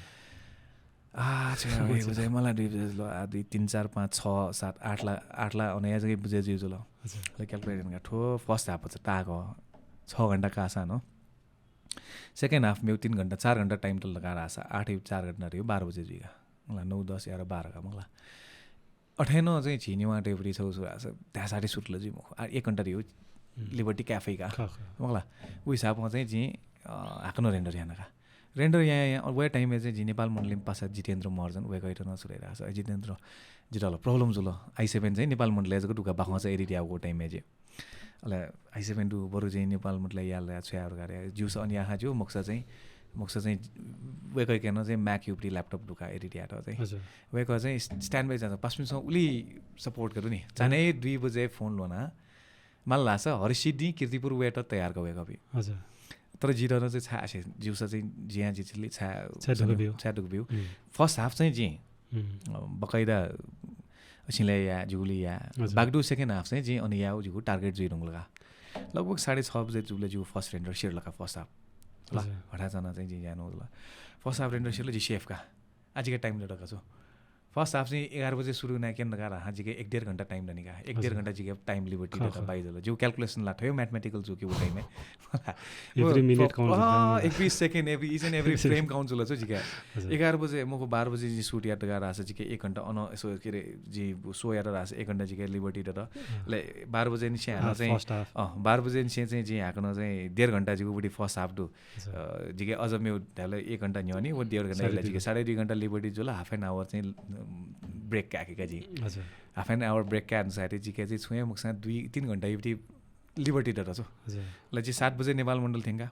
आ, छ्या, अच्छा। बुझे, मला दुई बजे जुल, आ, दुई, तीन, चार, पाँच, छ, सात, आठ ला, आठ ला, अन या जगे बुझे जुइ जुल। अच्छा। ले क्यालकुलेट याना का, थ्व फर्स्ट हाफ च ताक, छ घण्टा कासा न। सेकेन्ड हाफ मेउ तीन घण्टा, चार घण्टा टाइम तल का रासा, आठ यु चार घण्टा रिउ, बाह्र बजे जुइगा। मला नौ, दस, एघार, बाह्र का, मला। अथेनं चाहिँ झी नेवाः डेपुटी छौ छु रासा, ध्यासाटी सुटल जुइ मखु। आ, एक घण्टा रिउ, हम्म। लिबर्टी क्याफे का। खः, खः। मला, उ हिसाबमा चाहिँ जि, अ, हाकनं रेन्डर याना का। रेन्डर या, या, या, व टाइमय् चाहिँ जि नेपाल मण्डलीमा पासा जितेन्द्र महर्जन, वय्‌कःयात नं सुरु याना का। जितेन्द्र, जितः ला प्रब्लम जुल। आई सेभेन चाहिँ नेपाल मण्डलय् जक दुका बाखं चाहिँ एडिट याःगु टाइमय् जे। अले आई सेभेन दु बरु चाहिँ नेपाल मण्डलय् याल या छ्वया प्रकार या। ज्यूस अन याहा ज्यू, मखुसा चाहिँ, मखुसा चाहिँ वय्‌कःयाके नं चाहिँ Mac युपट्टि ल्यापटप दुका एडिट यात चाहिँ। हजुर। वय्‌कः चाहिँ स्ट्यान्ड बाई जान्छ, पाँच मिनेटसम्म उलि सपोर्ट गरु नि। चान्हय् दुई बजे फोन ल्वना, माल धाःसा हरिसिद्धि कीर्तिपुर वयेत तयार का वय्‌कःपिं। हजुर। तर जितः नं चाहिँ छाय् आसे, ज्यूसा चाहिँ जिया जिचिली छाय् छाय् दुःख बिउ। छाय् दुःख बिउ। हम्म। फर्स्ट हाफ चाहिँ जि, हम्म। अ, बकैदा सिले या, जुगुली या। हजुर। बागदु सेकेन्ड हाफ चाहिँ जि अन याउ जिगु टार्गेट जुइ धुंगल का। लगभग साढे छ बजे जुबले जिगु फर्स्ट रेन्डर सिरल का फर्स्ट हाफ। ल, हजुर। हठात जाना चाहिँ जि यानु ल। फर्स्ट हाफ रेन्डर सिरल जि सेफ का। आजिका टाइम दडका छु। फर्स्ट हाफ चाहिँ एघार बजे सुरु ना केन दका रहा, जिके एक डेढ घण्टा टाइम दनि का। एक डेढ हजुर। घण्टा जिके टाइम लिबर्टी खः, दका खः। बाई जल। जिउ क्यालकुलेसन ला थयो म्याथमेटिकल जु कि उ टाइमय्। Every minute count अँ, जुल। Every second, every each and every frame count जुल छु जिके। हजुर। एघार बजे, मखु बाह्र बजे जि सुट यात दका रहा, जिके एक घण्टा अन यसो के रे, जि सो यात रहा, एक घण्टा जिके लिबर्टी दत। अँ। ले बाह्र बजे निसे हाकनं अँ, चाहिँ, फर्स्ट हाफ। अँ, बाह्र बजे निसे चाहिँ जि हाकनं चाहिँ डेढ घण्टा जिगु बुटी फर्स्ट हाफ दु। अच्छा। अ, जिके अझ मेउ धाल एक घण्टा न्ह्यः नि, व डेढ घण्टा साढे इला दुई जिके घण्टा। साढे दुई घण्टा लिबर्टी जुल, हाफ एन आवर चाहिँ, अम, ब्रेक काके का जि। अच्छा। हाफ एन आवर ब्रेक का अनुसार जिके चाहिँ छुए मुखसा दुई, तीन घण्टा युपट्टि लिबर्टी दत छु। अच्छा। ल जि सात बजे नेपाल मण्डल थ्यंका।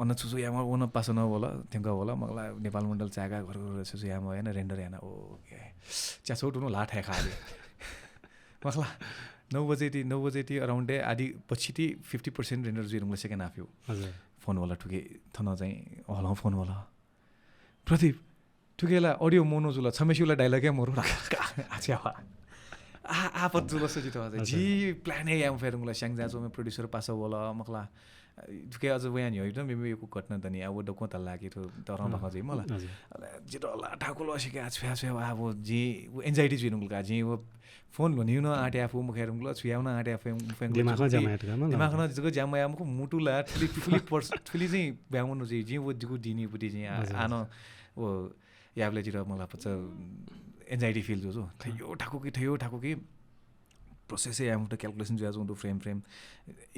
अन छु छु यामा, वन पास न वल, थ्यंका वल, मखला नेपाल मण्डल चाय्‌का घर घर छु छु यामा याना रेन्डर याना, ओके। च्याछौ टुनु ला थाय् खा दे। मखला, नौ बजे ति, नौ बजे ति around ए आदि पछि ति फिफ्टी पर्सेन्ट रेन्डर जुइ धुंगल सेकेन्ड हाफ यु। हजुर। फोन वल थुके, थन चाहिँ हलं फोन वल। प्रदीप, थुके ला अडियो मोनो जुल, छमेस्यु ला डायलग या मोरो रका। आछ्या वा। आ, आपत जुल सजित हजुर। जि प्लान हे याम फेरुंगल, स्याङ्जा चोमे प्रोड्युसर पास वल, मखला। थुके अझ वया न्ह्यः एकदम मेमे यक्व घटना दनि, आ, व दक्वं तल्ला कि थु तरं अँ। बाखं जुइ मला। हजुर। अले जितः ला ठाकुल असिके आ छ्वया छ्वया वा, वो जि, वो एंजाइटी जुइ धुंगल का, जि, वो फोन ल्ह्वनिउ नं आँट याफु मुखय् धुंगल, छुयाउ नं आँट याफु, मुखय् धुंगल, दिमागं जि, ज्याम यात का, मला। दिमागं नं जिगु ज्याम यामखु, मुटु ला थुलि, थुलि पर्स-, थुलि चाहिँ ब्यामो नु जुइ, जि, वो जिगु दिनि बुटी जि, आ, हजुर, आ, न, हजुर। वो याबले जितः मला पच एंजाइटी फिल जु जु। थयो ठाकु कि, थयो ठाकु कि, प्रोसेस हे यामुत, क्यालकुलेसन जुया जुंदु, frame, frame,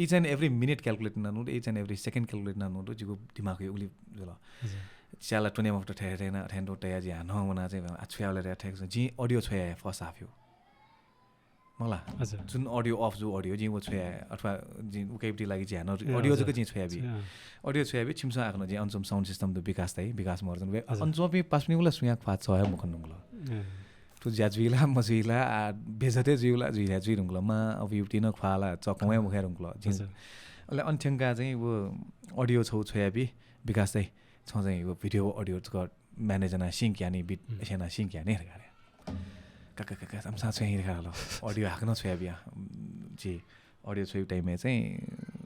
each and every minute calculate याना नुदु, each and every second calculate याना नुदु, जिगु दिमाग हे उलि जुल। हजुर। च्याला टुने मफुत ठे, ठे, ठे, ठे, ठे, या जि हानं वना चाहिँ, आ, छुयावले रे, ठे, जि अडियो छुया फर्स्ट हाफ यु। मला? हजुर। जुन अडियो अफ जु अडियो, जि वो छुया, अथवा जि उकेबटी लागि जि हानं ए, अडियो हजुर। जक जि छुया बी। अच्छा। अडियो छुया बी, छिमसं आकन जि अनसम साउन्ड सिस्टम दु विकास दाइ, विकास महर्जन वे, हजुर। अनसोपी पाँच मिनेट उला सुया ख्वा छ हे मुखन नुंगल। ए। थु ज्या जुइला, मजुइला, आ, बेइज्जत हे जुइला, जुइला, जुइ धुंकल। मा, अब युवती न ख्वाला, चकं हे मुखय् धुंकल। जिं, हजुर। अले अन थ्यंका चाहिँ वो अडियो छौ छ्वयाबी, विकास दाइ, छं चाहिँ वो भिडियो अडियो जक म्यानेज याना सिंक यानी, बिट हम्म। स्याना सिंक यानी, हेर का रे। का, का, का, का, आमसा छ्वया हिर का लो। अडियो हाकनं छ्वयाबिया, उम्, जी। अडियो छ्वयु टाइमय् चाहिँ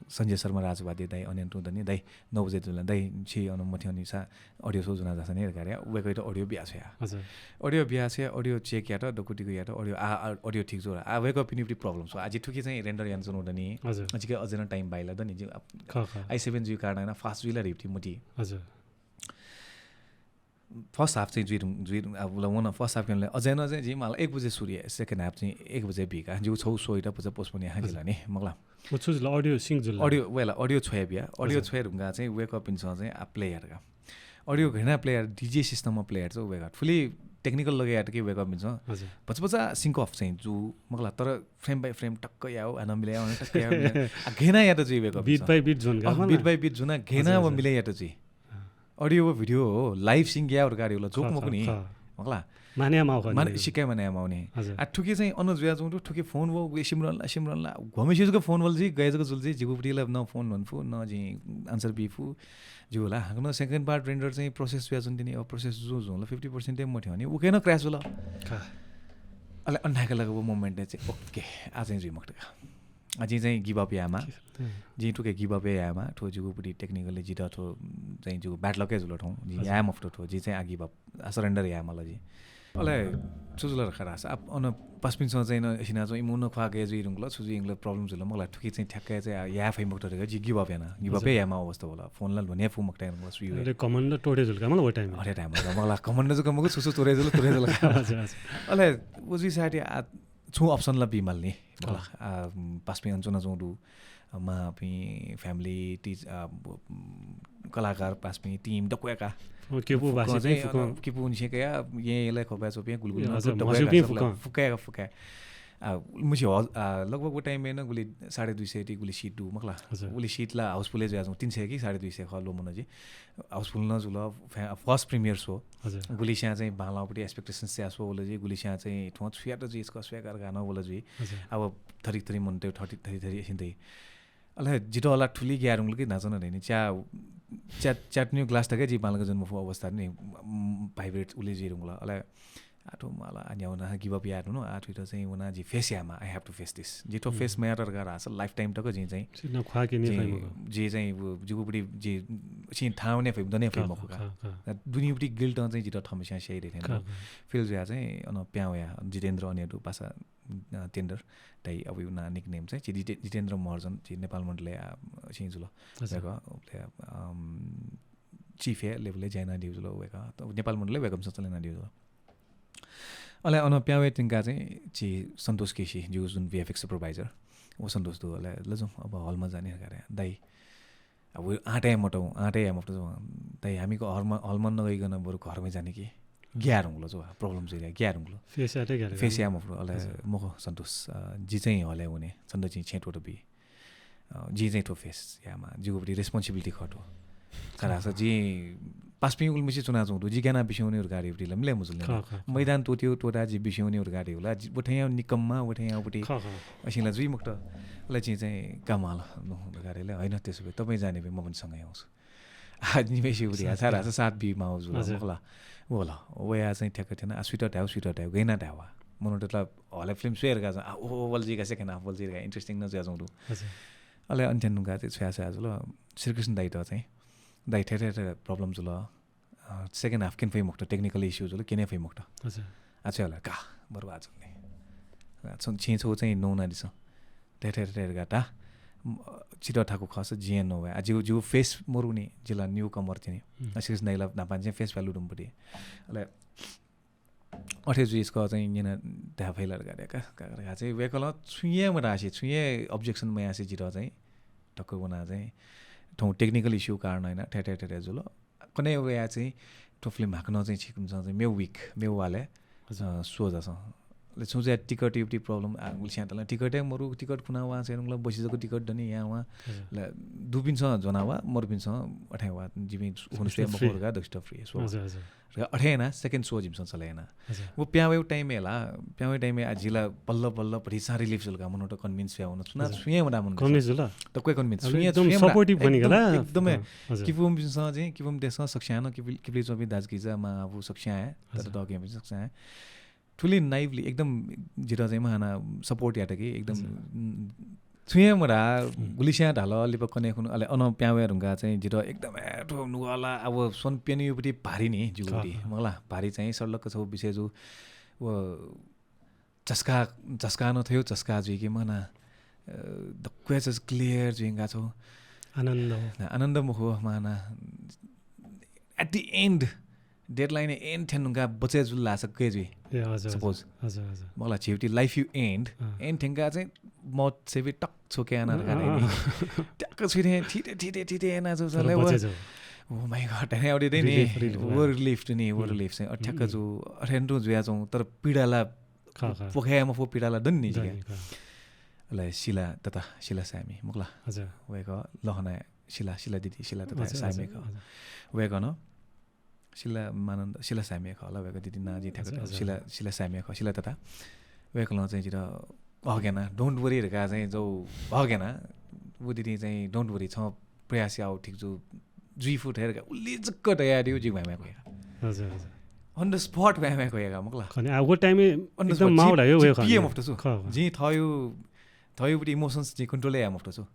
सञ्जय शर्मा राजवाद्य दाइ, अनियन्त्रु दनि दाइ, नौ बजे दुला दाइ, छि अन मथ्यंनि सा अडियो छ्वउ जुना जासा नि हेर का रे, वेकैत अडियो बिया छ्वया। हजुर। अडियो बिया छ्वया, अडियो चेक यात, दकुतिगु यात, अडियो आ, आ, अडियो ठीक जुल। आ, वेक पिनिपति प्रब्लम छ। आ, जि थुकी चाहिँ रेन्डर यान जुनु दनि। हजुर। जिके अझ न टाइम बाइला दनि, जि, आ, ख, ख। आई सेभेन जुइ कारणं न फास्ट जुइला रिपति मुति। हजुर। फर्स्ट हाफ चाहिँ जुइ जुइ अब वन फर्स्ट हाफ खेल्नु अझै न चाहिँ जिं मला एक बजे सुरु याये, सेकेन्ड हाफ चाहिँ एक बजे बिका जिउ छौ सोइटा पुजा पोस्टपोन याहा जिला नि मखला। व छु जुल, अडियो सिंक जुल? अडियो वेला अडियो छोया बिया। अडियो छोया ढुङ्गा चाहिँ वेक अप इन्स चाहिँ आ प्ले यार का। अडियो घ्रेना प्ले यार, डिजे सिस्टममा प्ले यार चाहिँ वेक अप फुली टेक्निकल लगे यार कि वेक अप इन्स। भचभचा सिंक अफ चाहिँ जु मखला, तर फ्रेम बाई फ्रेम टक्क याओ, आना मिले याओ, टक्क याओ। घेना यात जुइ wake up bit by bit जुन का, बिट बाई बिट जुना घेना व मिले यात जुइ। अडियो व भिडियो हो, लाइभ सिंक याओ गाडी होला, जोक मखु नि। मखला। माने माउ खने। माने सिक्का माने माउ नि। आ ठुके चाहिँ अन जुया जुं ठुके फोन वो सिमरन ला सिमरन ला घमेसिजुक फोन वल जी गयजुक जुल जी जिगु पुटी ला न फोन वन फु न जी आन्सर बी फु। जिगु ला हाकन सेकेन्ड पार्ट रेन्डर चाहिँ प्रोसेस जुया जुन तिनी अब प्रोसेस जु जुन ला फिफ्टी पर्सेन्ट मथ्यो नि उके न क्र्यास होला। अले अन्नाक लग वो मोमेन्ट चाहिँ ओके आ चाहिँ जुइ मखटका। आ जिं चाहिँ गिभ अप यामा। जिं ठुके गिभ अप यामा ठो जिगु पुटी टेक्निकली जित ठो चाहिँ जिगु ब्याड लके जुल ठो। जिं याम अफ ठो जिं चाहिँ आ गिभ अप आ सरेन्डर यामा ल जी। अले छु जुल रखा रास आ अन पासपिन्सं चाहिँ न सिना चाहिँ इमुन ख्वा गए जुइ रुंगल छु जुइ इंगल प्रब्लम जुल मखला ठुके चाहिँ ठ्याक्कै चाहिँ या फै मखटो रे जी गिभ अप याना। गिभ अप यामा अवस्था होला। फोन ला ल्हुने फु मखटै रुंगल सुइ। अरे कमान्डर टोडे जुल का मला वो टाइम। अरे टाइम होला मखला कमान्डर जुल मखु छु छु टोडे जुल टोडे जुल। अले वो जुइ साथी आ छु अप्सन ला बिमाल नि। पासपिं अन चुना चुं दु। मापिं फ्यामिली टिच कलाकार पासपिं टिम दक्वय्‌का। केपु भाषा चाहिँ फुकं। केपु निसेकया ये ले खोपा चोपिं गुलगुल फुकाय्‌का फुकाय्। मुसे लगभग वो टाइम में गुली साढे दुई सय टी गुली सीट दु मखला। गुली सीट ला हाउसफुल जुया तीन सय कि साढे दुई सय खलो मन जी। हाउसफुल न जुल। फर्स्ट प्रिमियर सो। गुलिस्यां चाहिँ बांलापट्टि एक्सपेक्टेसन स्या सो वल जी। गुलिस्यां चाहिँ थ्वं छुयात जी इसका स्वया कर गाना वल जी। अब थरी थरी मन ते थरी थरी थरी सिन्ते। अले जितो अला ठुली ग्यारुंगल कि नाचन रे नि च्या च्या च्याटन्यू ग्लास तक जी बांलाक जन्म फु अवस्था नि। भाइब्रेट उले जी रुंगल अले आठो माला आ न्याउ ना गिभ अप यार नु आठो इतो चाहिँ वना जी फेस यामा। I have to face this। जितो फेस मया तर गारा असल लाइफ टाइम तक जी चाहिँ सिना ख्वा के नि फाइ मखु। जी चाहिँ जिगु पुटी जी सिन थाउने फइ दने फइ मखु का। दुनिया पुटी गिल्ट चाहिँ जितो थमस्या स्याइ रे थेन। फिल जुया चाहिँ अन प्याउ या जितेन्द्र अने दु पासा टेन्डर। ताइ अब ना निक नेम चाहिँ जितेन्द्र महर्जन जी नेपाल मण्डले सिं जुल। चिफे लेभलले जाइना दिउ जुल वेक नेपाल मण्डले वेकम सञ्चालन दिउ जुल। अले अन प्यावे तिंका चाहिँ छि सन्तोष केसी जिउ जुन भिएफएक्स सुपरभाइजर। व सन्तोष दु अले लजु अब हलमा जाने का रे दाइ। अब आँटे मटौ आँटे या मटौ दाइ हामीको हलमा हलमा नगइकन बरु घरमै जाने कि ग्यार हुँलो जो प्रब्लम चाहिँ ग्यार हुँलो। फेस आटे ग्यार फेस या मफुलो अले मखो सन्तोष। जि चाहिँ हले हुने सन्तोष चाहिँ छेटोट बी। जि चाहिँ थो फेस यामा जिगु बडी रेस्पोन्सिबिलिटी खटो। खरासा जि पासपिं उलमुसे चुना चुंदु जि ग्याना बिस्युने उरगाडी उटी लमले मुजुल। मैदान तोतियो तोता जि बिस्युने उरगाडी होला। बठ्या निकम्मा बठ्या उटी असिला जुइ मुक्त। अले जि चाहिँ कमाल नु उरगाडीले हैन त्यसो भए तपाई जाने भए म पनि सँगै आउँछु। आज निमेसी उटी सारा सात बी माउ जुल मखला। वला वया चाहिँ ठ्याक्क थिएन। स्वीटर ढाउ स्वीटर ढाउ गैना ढावा। मनोटला हले फिल्म स्वेर गा ओ वल जिगा सेकेन्ड हाफ वल जिगा इन्ट्रेस्टिङ न ज्या जुंदु। अले अन्त्यन नुगा चाहिँ छ्या छ्या जुल। श्रीकृष्ण दाइ त चाहिँ दाइ ठे ठे ठे प्रब्लम जुल। सेकेन्ड हाफ केन फै मुक्त टेक्निकल इस्यू जुल केने फै मुक्त। अच्छा। अच्छा होला का बर्बाद जुल नि। छन छे छो चाहिँ नौना दिस। ठे ठे ठे गा ता चित ठाकु खस जिया नौ आ जिउ जिउ फेस मरुनी जिला न्यू कमर थिनी। श्रीकृष्ण दाइला नापान चाहिँ फेस भ्यालु दुम्पटी। अले अथे जुइसक चाहिँ न्यना ध्या फैला का का चाहिँ वेकल छुये मरासे छुये अब्जेक्सन मयासे जित चाहिँ टक्क वना चाहिँ थौ टेक्निकल इस्यू कारण हैन ठ्या ठ्या ठ्या जुल। कने वया चाहिँ थो फिल्म हाकन चाहिँ छिकुम चाहिँ मेउ विक मेउ वाले। सो जास ले छु जे टिकट युटी प्रब्लम आ गुल स्यातल टिकट मरु टिकट कुना वा चाहिँ बसि जक टिकट दनि या वा। दुबिन जना वा मरुबिन अथे वा जिमी हुन से मखोर का दक्ष फ्री सो। अठेना सेकेन्ड सो जिमसन चलेना। वो प्यावे टाइम एला प्यावे टाइम आ जिला बल्ल बल्ल भरि सा रिलिफ जुल का मनो त कन्भिन्स या हुन सुना सुये मडा मन कन्भिन्स जुल। त कोइ कन्भिन्स सुये एकदम सपोर्टिभ बनि गला एकदमै। किपुम बिसन जे किपुम देसन सक्स्यान किपुम किपुले चोबी दाजकिजा मा आबु सक्स्या है। त त दके बिसन सक्स्या है। थुली नाइभली एकदम जित चाहिँ महाना सपोर्ट यात कि एकदम छुये मरा गुलिस्या ढाल लिप कने खुन अले अन प्यावे रुंगा चाहिँ जित एकदम ठो नुगला अब सोन पेन युपटी भारी नि जुगुटी मला भारी चाहिँ सडलक छौ विषय जु। व झस्का झस्का न थयो झस्का जुइके मना दक्वे जस क्लियर जुइंगा छौ। आनन्द आनन्द मुखो मना at the end डेडलाइन एन थ्यंगु का बचे जुल लासा गय् जुइ। ए, हजुर, सपोज। हजुर, हजुर। मखुला झीगु लाइफ यु एन्ड, अँ। एन थ्यंका चाहिँ मौत सेबी टक छुके याना धकाः अँ, नि। अँ। ट्याक्क छुइ थें थिते, थिते, थिते याना जू तर ले बचे व। जू। Oh my God, अरे, अरे, दे नि। रिलिफ, रिलिफ वो लागे। रिलिफ दु नि, वो उम्। रिलिफ चाहिँ। अ, ठ्याक्क उम्। जू, अरे, दु जुया जू, तर पीडा ला खः, खः। पोखय् मफु पीडा ला दु नि दु नि, जिके। खः। अले सिला तता, सिला साय्मि, मखुला। हजुर। वय्कः लखना सिला, सिला दिदी, सिला तता हजुर, साय्मि हजुर, खः। हजुर। वय्कलं सिला मानन्द, सिला साय्मि खः ला, वय्कः दिदी नां जिं ठ्याक्क हजुर, हजुर। सिला, सिला साय्मि खः, सिला तता। वय्कलं चाहिँ जितः हक याना, don't worry धकाः चाहिँ जौ हक याना, व दिदी चाहिँ don't worry, छं प्रयास याः, ठीक जू, जुइ फु धकाः उलि जक धयादिउ, जिगु म्वाये मखु या। हजुर, हजुर। On the spot म्वाये मखु या का, मखुला। खने, आ, वो टाइमय् on the एकदम spot, माउ जि, लाग्यो, जि वय् खने। पिये मफुत छु। खः, खः। जिं थःगु, थःगु बटी emotions जिं control याये मफुत छु।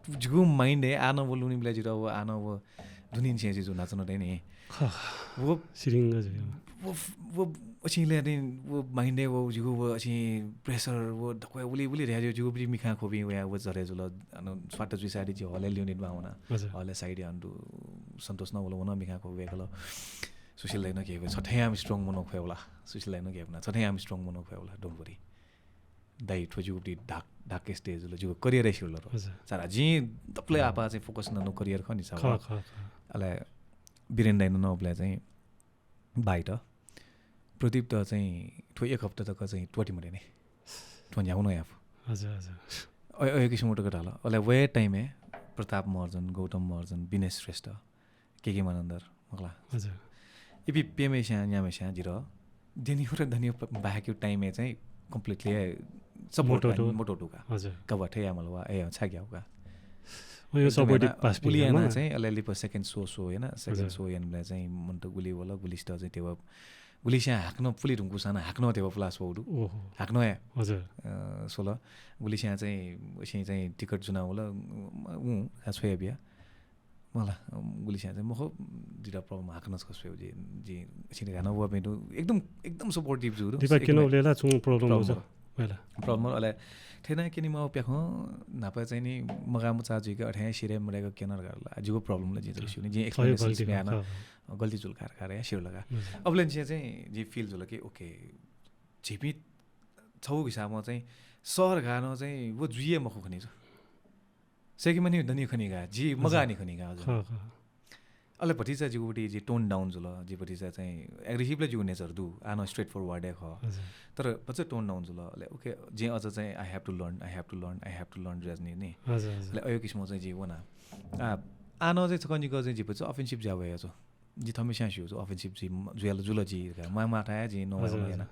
जिगु mind हे आः नं वो लुनिबलय् जितः वो आः नं वो दुनिन छेँ जू नाचन दे नि। खः। वो सिरिङ्ग जू। वो, वो अछिं ले नि, वो mind हे वो जिगु वो अछिं pressure वो दक्व उलि, उलि धया जू, जिगु बटी मिखां ख्वबि वया वो झरे जुल, अन स्वाट जुइसादि जि हलय् ल्यूनित बां वना। हजुर। हलय् साइड अन दु सन्तोष नं वल, व नं मिखां ख्वबि वय्कलं। सुशील दाइनं केहें छथें आम strong मनू ख्वये वला। सुशील दाइनं केहें छथें आम strong मनू ख्वये वला, don't worry। दाइ, थ्व जिगु बटी dark, darkest days जुल, जिगु career हे सिल र। हजुर। सारा जिं दकले आपाः चाहिँ focus ननु career खः नि सावा। खः, खः, खः। अले बिरेन दाइनं नं उबलय् चाहिँ बाहिर प्रदीप त चाहिँ थ्व एक हप्ता तक चाहिँ त्वःति मते नि। थ्व न्ह्यागु नं यापु। हजुर, हजुर। अ, अ, किसिम तक धाल। अले वये टाइमय् प्रताप महर्जन, गौतम महर्जन, विनेश श्रेष्ठ, केके मानन्धर, मखुला। हजुर। इपिं प्यम्हेस्यां, न्याम्हेस्यां जितः द्यनीगु र दनीगु प-, बाहेकया टाइमय् चाहिँ completely support मोटो दु। मोटो दु का। हजुर। का वा थथे याये माल वा, ए, छाय् ग्याउ का। वय् एकदम supportive याना, पास गुलि पिज्जा याना मा। चाहिँ अले लिपा second show, show याना, second हजुर। Show यानाबलय् चाहिँ मनूत गुलि वल, गुलिसित चाहिँ तेवा, गुलिस्यां हाकनं पुले धुंकूसां हाकनं तेवा पुला स्वउ दु। ओहो। हाकनं हे। हजुर। अ, स्वल। गुलिस्यां चाहिँ, असिं चाहिँ टिकट जुना वल, उँ, का छ्वया बिया। मला, अम, गुलिस्यां चाहिँ मखु, जितः problem हाकनं छकः स्वयेगु जि, जि छिने घाना व मेदु, एकदम, एकदम supportive जु दु। दिपा एकदमै केनबलय् ला छुं problem problem मजू। मजू। वय् ला। Problem अले थेना केनेमाःगु प्याखं न्हापा चाहिँ नि मगाःमचाः जुइक अथे सिधय् मदय्क केन धकाः ला। जिगु problem ला जिं जक स्यू नि, जिं थ्व हे explanation गल्ती बियाना, खः। गल्ती जुल कार कार या सिधल का। हजुर। अबलय् निसें चाहिँ जिं feel जुल कि, OK, झीपिं छगू हिसाबं चाहिँ सर घानं चाहिँ व जुइ हे मखु खनी जु। सय्के मनि दनि खनि का, जि हजुर। मगाः नि खनि का, हजुर। खः, खः। अले भतिचा जिगु बटी जि tone down जुल, जि भतिचा चाहिँ aggressive ला जिगु nature दु, आः नं straight forward हे खः। हजुर। तर भचा tone down जुल, अले OK, जिं अझ चाहिँ I have to learn, I have to learn, I have to learn जुया नि, नि। हजुर, हजुर। अले अयो किसिमं चाहिँ जि वना। आ, आः नं चाहिँ छकः निकः चाहिँ जि भचा offensive जुया वया छु। जि थःम्हेस्यां स्यू छु, offensive जि म-, जुया ला जुल जि का, मा-, माथा हे जि नवाये हजुर, वना हजुर। याना।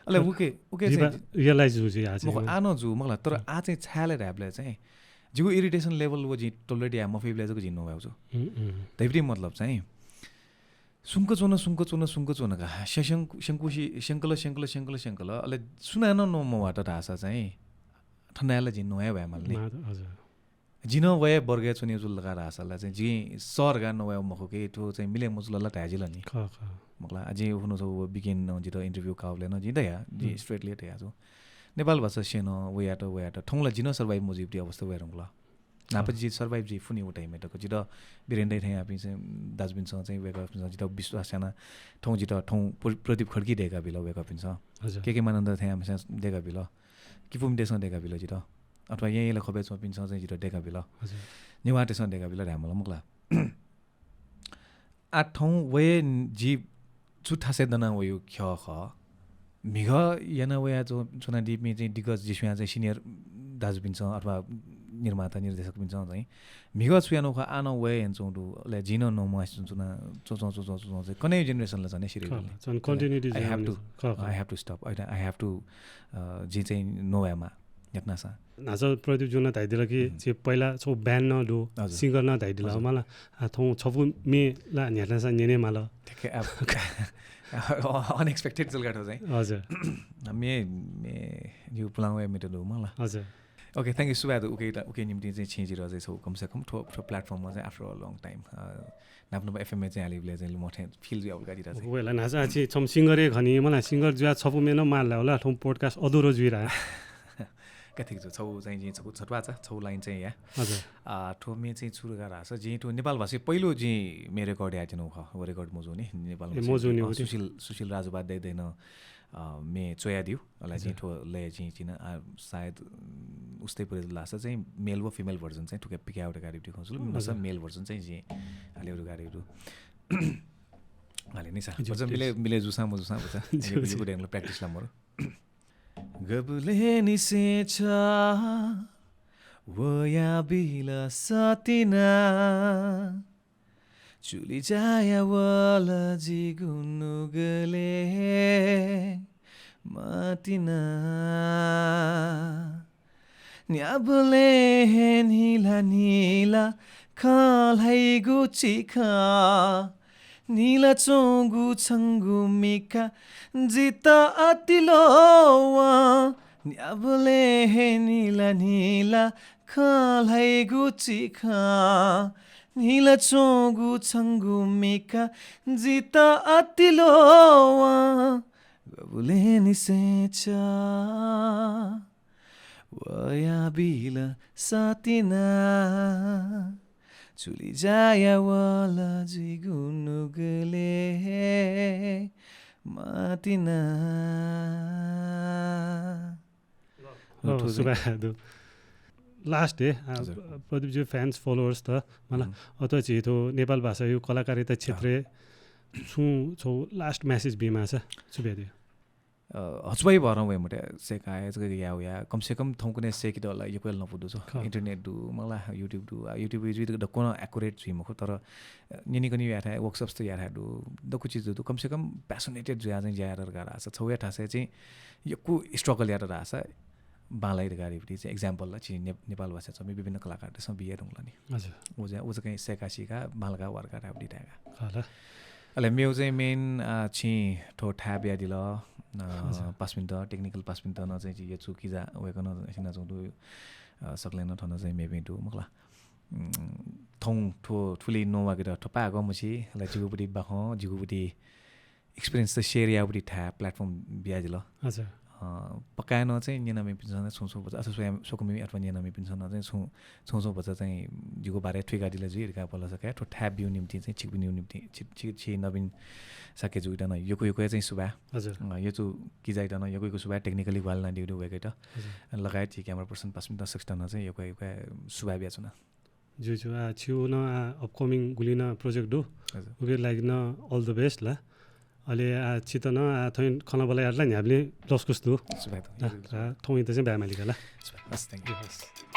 अले तर उके, उके चाहिँ जिबा realize जु जि आः चाहिँ मखु, आः नं जु, मखुला, तर हम्म। आः चाहिँ छाय् ले धायेबलय् चाहिँ जिगु irritation level व जिं tolerate याये मफइबलय् जक जिं नवाये छु। हम्म, हम्म। धइबलय् मतलब चाहिँ सुंक च्वन, सुंक च्वन, सुंक च्वन का। स्यं-, स्यंकु-, स्यंकुसि-, स्यंकल, स्यंकल, स्यंकल, स्यंकल। अले सुनां नं नवात धाःसा चाहिँ थन हे ला जिं नवाये वये माल नि। मा-, हजुर। जिं नं वये वर्गय् च्वने जुल धकाः धाःसा ला चाहिँ जिं सर घाः नवाये मखु कि, थ्व चाहिँ मिले मजुल ला धाये जिल नि। खः, खः। मखुला, आ, जिं हुनु छगू व बिकेन नं जितः interview काःबलय् नं जिं धया, जिं हम्म। Straightly धया छु। नेपाल भाषा स्यन, वयात, वयात। थौं ला जि नं survive मजुइबलय् अवस्था वये धुंकल। न्हापा खः। जि survive जुइ फुनि व time-य् तक। जितः बिरेन दाइ थें याःपिं चाहिँ दाजुपिन्सं चाहिँ वय्कःपिन्सं जितः विश्वास याना थौं जितः थौं प्र-, प्रदीप खड्गी दय्का बिल वय्कःपिन्सं। हजुर। केके मानन्धर थें याःपिन्सं दय्का बिल। किपुमितय्सं दय्का बिल जितः। अथवा येँ येँय् ख्वपय् च्वंपिन्सं चाहिँ जितः दय्का बिल। हजुर। नेवाःतय्सं दय्का बिल धाये माल मखुला। आः थौं वये जि छु थासय् दना वयु ख्यः खः। म्हिगः याना वया च्व-, च्वनादीपिं चाहिँ दिग्गज जि स्वयां चाहिँ senior दाजुपिन्सं अथवा निर्माता, निर्देशकपिन्सं चाहिँ म्हिगः छु याना खः, आः नं वये याना च्वं दु, अले जिं नं नमवासे च्वना, च्वं, च्वं, च्वं, च्वं, च्वं, चाहिँ कन्हय् generation ला चाहिँ सिधे खः, जुल नि। झन् continuity I have जुया to, नि। खः, I खः। Have to stop, I, I have to, अ, जिं चाहिँ नवायेमाः। न्ह्याथनासा। न्हाचः प्रदीप जुं नं धयादिल कि, हम्म। झी पहिला छगू band नं दु, हजुर। Singer नं धयादिल, हजुर। मला, आ, थौं छपु म्ये ला न्ह्याथनासा न्यने माल। ठ्याक्कै, आ, unexpected जुल का थ्व चाहिँ। हजुर। म्ये, म्ये, जिगु पुलां वये म्ये त दु मला। हजुर। OK, thank you, सुभाय् दु, उके, उके निम्तिं चाहिँ छिं जितः चाहिँ छगू कम से कम थ्व, थ्व platform मा चाहिँ after a long time, अ, नाप नाप FM-य् चाहिँ हालीबलय् चाहिँ लुमथें feel जुयावल का जितः चाहिँ। वय् ला न्हाचः आः छि छम्ह singer हे खनी, मला singer जुया छपु म्ये नं माल ला, होला, थौं podcast अधुरो जुइरा। प्याथेक जु, छौ चाहिँ जिं छौ छत्वाचा, छौ line चाहिँ या। हजुर। आ, थ्व म्ये चाहिँ छु धकाः धाःसा, जिं थ्व नेपाल भाषाय् पहिलो जिं म्ये record यायेत्यनागु खः, व record मजूनि, नेपाल ए, भाषाय् मजूनि अ, हो त्यो। सुशील, सुशील राजउपाध्याय दाइनं, अ, म्ये च्वयादिउ, अले हजुर। जिं थ्व लय जिं चिना, आ, सायद, उम्, उस्तै परे धाःसा चाहिँ male व female version चाहिँ थुके पिकाउ धकाः रिप्टी खौसुल, हजुर। मसा male version चाहिँ जिं हालेउ धकाः रिप्टी। हाले नि सा। ज्यू, बच्चा ज्यू। मिले, मिले जुसां मजुसां बच्चा। ज्यू, ज्यू। युगु डेंगलो practice ला मरु। गबुले निसें छ वया बिल सतिना। चुलि जाया वल जिगु नुगले मतिना। न्याबले हे निला निला खँ ल्हाइगु चिखा। निला च्वंगु छंगु मिखा जित अतिलो वा। न्याबले हे निला निला खँ ल्हाइगु चिखा। निला च्वंगु छंगु मिखा जित अतिलो वा। गबुले निसें छ वया बिल सतिना। चुलि जाया वल जिगु नुगले मतिना। अँ, थ्व सुभाय् दु। Last हे, आ, हजुर। प्रदीप ज्यू fans, followers त, मला, हुँ। अथवा झी थ्व नेपाल भाषाया कलाकारिता अँ। क्षेत्रय् छुं छौ last message बीमाःसा छु बियादिउ? अ, हचुबाई भरं वये मते, सय्‌का हे जक याउ या, कम से कम थौंकन्हय् सय्‌केत ला यक्व लँपु दु छ। खः। Internet दु, मला, YouTube दु, आ, YouTube जुइ दक्व नं accurate जुइ मखु, तर, अ, न्यनेकने याथाय्, workshops त याथाय् दु, दक्व चिज दु, कम से कम passionate जुया चाहिँ ज्या यात धकाः धाःसा, छौ हे थासय् चाहिँ यक्व struggle यात धाःसा, बांलाइ धकाः रिप्टी चाहिँ example ला, छि ने-, नेपाल भाषा चाहिँ विभिन्न कलाकारतय्‌सं बिया धुंकल नि। हजुर। उ चाहिँ, उ चाहिँ सय्‌का सिका, बांलाका वार्का धाःबलय् धायेका। खः ला। अले मेउ चाहिँ main, अ, छिं थ्व थाय् बियादिल, अ, हजुर। पासापिन्त, technical पासापिन्त नं चाहिँ यचु किजा वय्‌कलं सिनाच्वंगु दु, अ, सकलें नं थन चाहिँ मेपिं दु, मखु ला। उम्, थौं थ्व थुलि नवाकेत थ्व पाः गमछि, अले जिगु बुद्धि बाखं, जिगु बुद्धि experience त share याःबलय् थाय् platform बियादिल। हजुर। अ, पक्का नं चाहिँ न्यनामिपिन्सं नं छुं छुं भचा, अथवा स्वयं स्वकुमि अथवा न्यनामिपिन्सं नं चाहिँ छुं, छुं छुं भचा चाहिँ जिगु बारे थुइकादिल जुइ धकाः पलसा कया, थ्व थाय् ब्यूगु निम्तिं चाहिँ छिकपिनिगु निम्तिं, छि, छि, छि नवीन शाक्य जुयात नं यक्व यक्व चाहिँ सुभाय्। हजुर। अ, यचु किजायात नं यक्व यक्व सुभाय्, technically ग्वाहालि यानादीगु वय्‌कःयात। हजुर। लगायत झी camera person पासापिन्त सकसित नं चाहिँ यक्व यक्व सुभाय् बियाच्वना। ज्यू, ज्यू। आ, छिगु नं, आ, upcoming गुलि नं project दु। हजुर। उकिया लागि नं all the best ला। अले, आ, छित नं, आ, थौं खँल्हाबल्हा यात ला न्ह्याबलें लसकुस दु। सुभाय् दु। आ, आ, थौंयात चाहिँ बाय् मालिका ला। सुभाय्। हस्, thank you। हस्।